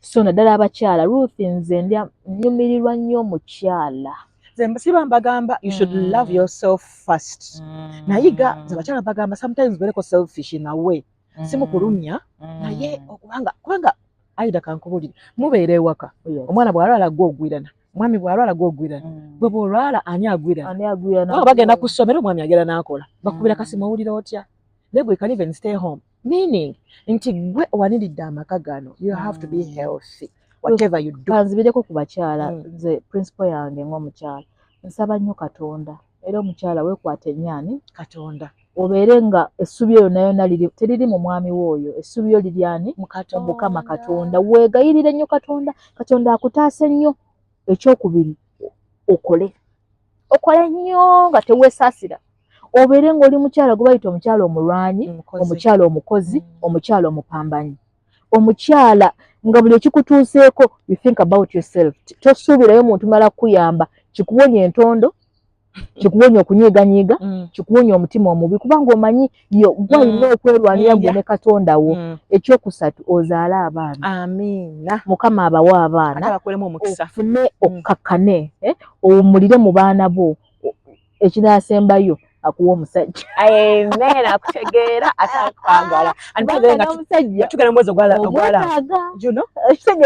S1: So naddala abakyala, Ruth, nze ndya nnyumirirwa nnyo omukyala.
S2: Nze siba mbagamba you should love yourself first. Nayiga nze abakyala mbagamba sometimes bereko selfish in a way, si mu kulumya, naye okubanga kubanga Aida, kankubulire, mubeera ewaka, omwana bw'alwala gwe ogwirana, omwami bw'alwala gwe ogwirana, gwe bw'olwala ani agwirana?
S1: Ani agwirana?
S2: Kubanga bagenda ku ssomero, omwami agenda n'akola, bakubira kasimu, owulira otya? Naye gwe can even stay home, meaning nti gwe owaniridde amaka gano, you have to be healthy whatever you do.
S1: Kanzibireko ku bakyala. Nze principle yange ng'omukyala, nsaba nnyo Katonda, era omukyala weekwata ennyaani
S2: Katonda.
S1: Obeere nga essuubi eyo yonna liri teriri mu mwami we oyo, essuubi yo liri ani?
S2: Mu
S1: Mu Mukama Katonda. Weegayirire nnyo Katonda, Katonda akutaase nnyo. Ekyokubiri, okole, okole nnyo nga teweesaasira, obeere ng'oli mukyala gwe bayita omukyala omulwanyi, omukyala omukozi, omukyala omupambanyi, omukyala nga buli ekikutuuseeko you think about yourself. Tosuubirayo muntu mala kukuyamba kikuwonya entondo. Kikuwonya okunyiiganyiiga, kikuwonya omutima omubi, kubanga omanyi yo gwalina okwerwanira gwe ne Katonda wo. Ekyokusatu, ozaale abaana.
S2: Amiina.
S1: Mukama abawe
S2: Ate
S1: abaana.
S2: Abakolemu omukisa.
S1: Ofune okkakkane, eh, owummulire mu baana bo. Ekinaasembayo, akuwa omusajja.
S2: Amen, akutegeera ate akwagala. And by the way,
S1: Kubanga
S2: nga
S1: n'omusajja
S2: tugenda mu mwezi ogwa love.
S1: omwetaaga.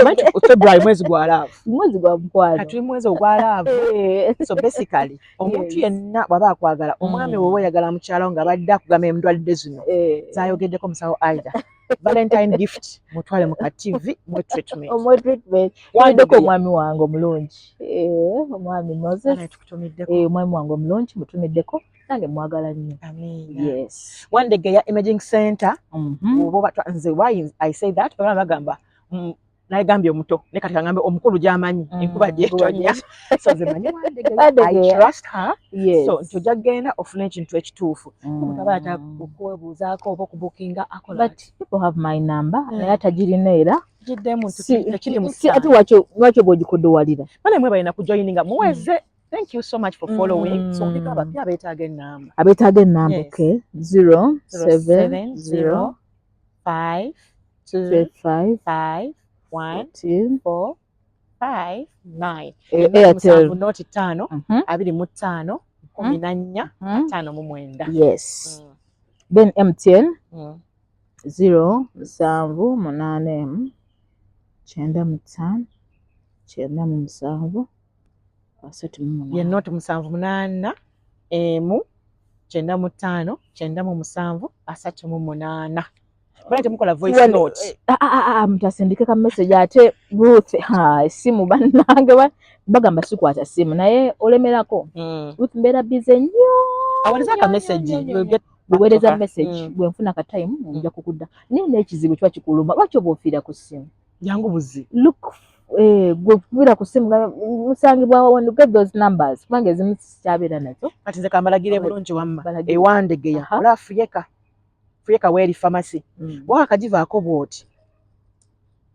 S2: Manyi February mwezi gwa love.
S1: Mwezi gwa mukwano.
S2: Kati tuli mwezi ogwa love. So basically, omuntu yenna bw'aba akwagala, omwami bw'oba oyagala mukyala wo ng'abadde akugamba endwadde zino zayogeddeko musawo Aida, Valentine gift, mutwale mu ka TV mu treatment.
S1: Omwe treatment.
S2: Wandegeya.
S1: Tumiddeko omwami wange omulungi, omwami Moses.
S2: Bana, tukutumiddeko.
S1: Omwami wange omulungi mutumiddeko, nange mwagala nnyo.
S2: Amiina.
S1: Yes.
S2: Wandegeya Imaging Center. Oba nze why I say that, baba bagamba nayegambye omuto ne kati kangambe omukulu gy'amanyi enkuba gyetonya, so nze manyi Wandegeya, I
S1: Wandegeya.
S2: trust her. So nti ojja kugenda ofune ekintu ekituufu. Omuntu aba yata okwebuuzaako oba okubukinga akola.
S1: But people have my number, naye atagirina era
S2: Giddemu nti tekiri mu
S1: ate lwaki oba ogikodowalira?
S2: Bale, mwe balina kujoininga muweze. Thank you so much for following. So kuliko abapya abeetaaga ennamba.
S1: Abeetaaga ennamba.
S2: Yes.
S1: Okay, 070
S2: 5 2
S1: 5
S2: 5 1
S1: 14
S2: 4 5 9.
S1: Airtel.
S2: 7 nought 5 25 14 59.
S1: Yes. Then MTN, 078 95 97 38.
S2: Ye nought 7 8 1 95 97 38. Bana, temukola voice note.
S1: Ah, ah, ah, ah, mutasindike ka message ate Ruth, ha, esimu bannange bagamba sikwata simu, naye olemerako. Ruth, mbeera busy nnyo.
S2: Aweereza aka
S1: nnyo,
S2: message,
S1: nnyo, nnyo,
S2: you'll
S1: nnyo.
S2: get
S1: Bweweereza
S2: back to her.
S1: message, bwe nfuna ka time nja kukudda, naye n'ekizibu kiba kikuluma, lwaki oba ofiira ku ssimu?
S2: Jangu buzi.
S1: Look, gwe kufiira ku ssimu nga musangibwa wa? Get those numbers, kubanga ezimu sikyabeera nazo.
S2: Kati nze kambalagire bulungi wamma.
S1: Balagire.
S2: Ewandegeya, olaba Fuyeka, Fuyeka weeri pharmacy, wakagivaako bwoti,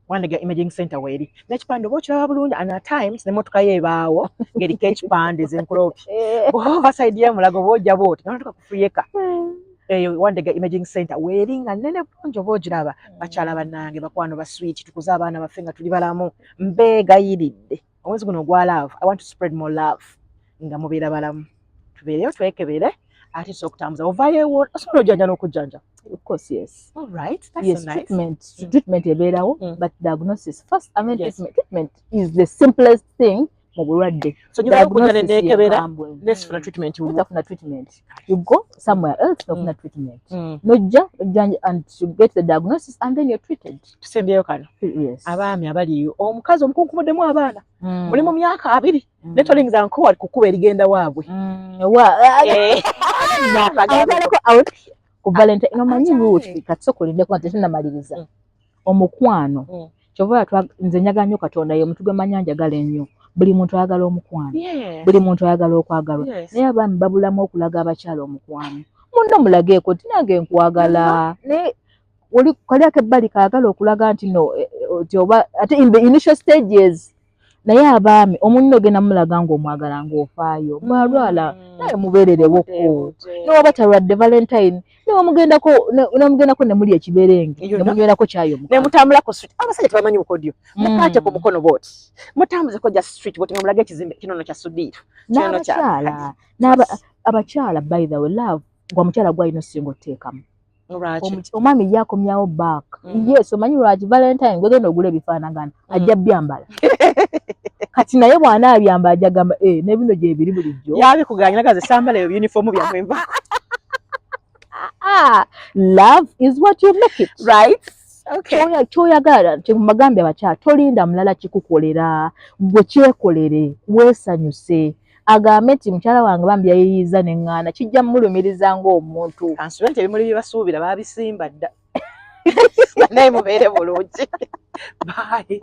S2: Wandegeya Imaging Center weeri n'ekipande oba okiraba bulungi, and at times n'emmotoka yo ebaawo ng'eriko ekipande zenkulopi. Bw'ova side y'emulago bw'ojja bwoti nga notuka ku Fuyeka, eyo Wandegeya Imaging Center weeri nga nnene bulungi oba ogiraba. Bakyala bannange, bakwano ba sweet, tukuze abaana baffe nga tuli balamu. Mbeegayiridde, omwezi guno ogwa love, I want to spread more love nga mubeera balamu. Tubeereyo twekebere, ate tusobola okutambuza ovaayo ewo osobola ojjanja n'okujjanja.
S1: Of course, yes.
S2: All right, that's
S1: Yes.
S2: so nice.
S1: Treatment, treatment ebeerawo, but diagnosis first and then treatment. Treatment is the simplest thing mu bulwadde.
S2: So nyuma y'okujja ne
S1: Diagnosis
S2: neekebera
S1: y'enkambwe.
S2: nesifuna treatment wuwo.
S1: Otafuna treatment, you go somewhere else nofuna treatment, nojja ojjanja and you get the diagnosis and then you're treated.
S2: Tusembyeyo kano.
S1: Yes.
S2: Abaami abali omukazi omukunkumuddemu abaana, muli mu myaka 20, ne tolingiza nkowa ku kkubo erigenda waabwe.
S1: Abagaleko out ku Valentine, nomanyi
S2: Ate.
S1: Ruth, kati sooka olindeko nga tetunamaliriza. Omukwano, kyova olaba nze njagala nnyo Katonda, ye omuntu gwe manya njagala ennyo. Buli muntu ayagala omukwano, buli muntu ayagala okwagalwa, naye abaami babulamu okulaga abakyala omukwano. Munno mulageeko nti nange nkwagala, naye oli kali akebbali kaagala okulaga nti no, nti oba ate in the initial stages. Naye abaami, omunno ogenda mulaga ng'omwagala, ng'ofaayo, bw'alwala naye mubeererewoko, newaba talwadde, Valentine nemugendako nemuli ekiberenge, nemunywerako kyayo.
S2: Nemutambula ku street. Abasajja tebamanyi bukodyo. Mukwate ku mukono bwoti, mutambuzeko just street bwoti, nga mulage ekizimbe kinono kya Sudiiro.
S1: N'abakyala, abakyala, by the way, love gwa mukyala gwalina osinga oteekamu. Omwami ye akomyawo back. Yes, omanyi lwaki? Valentine gwegenda ogula ebifaanagana, ajja byambala. Kati naye bw'anaabyambala ajja gamba, eh, n'ebino gyebiri bulijjo.
S2: Yabikuganya nagaze sambala eyo uniform byammwe nva.
S1: Ah, love is what you make it.
S2: Right, okay.
S1: Kyoyagala kyemubagambye abakyala, tolinda mulala kikukolera, gwe kyekolere, weesanyuse. Agambe nti mukyala wange bambi yayiyiza neŋŋaana, kijja mumulumiriza ng'omuntu.
S2: Kansube nti ebimuli bye basuubira babisimba dda, naye mubeere bulungi. Bye.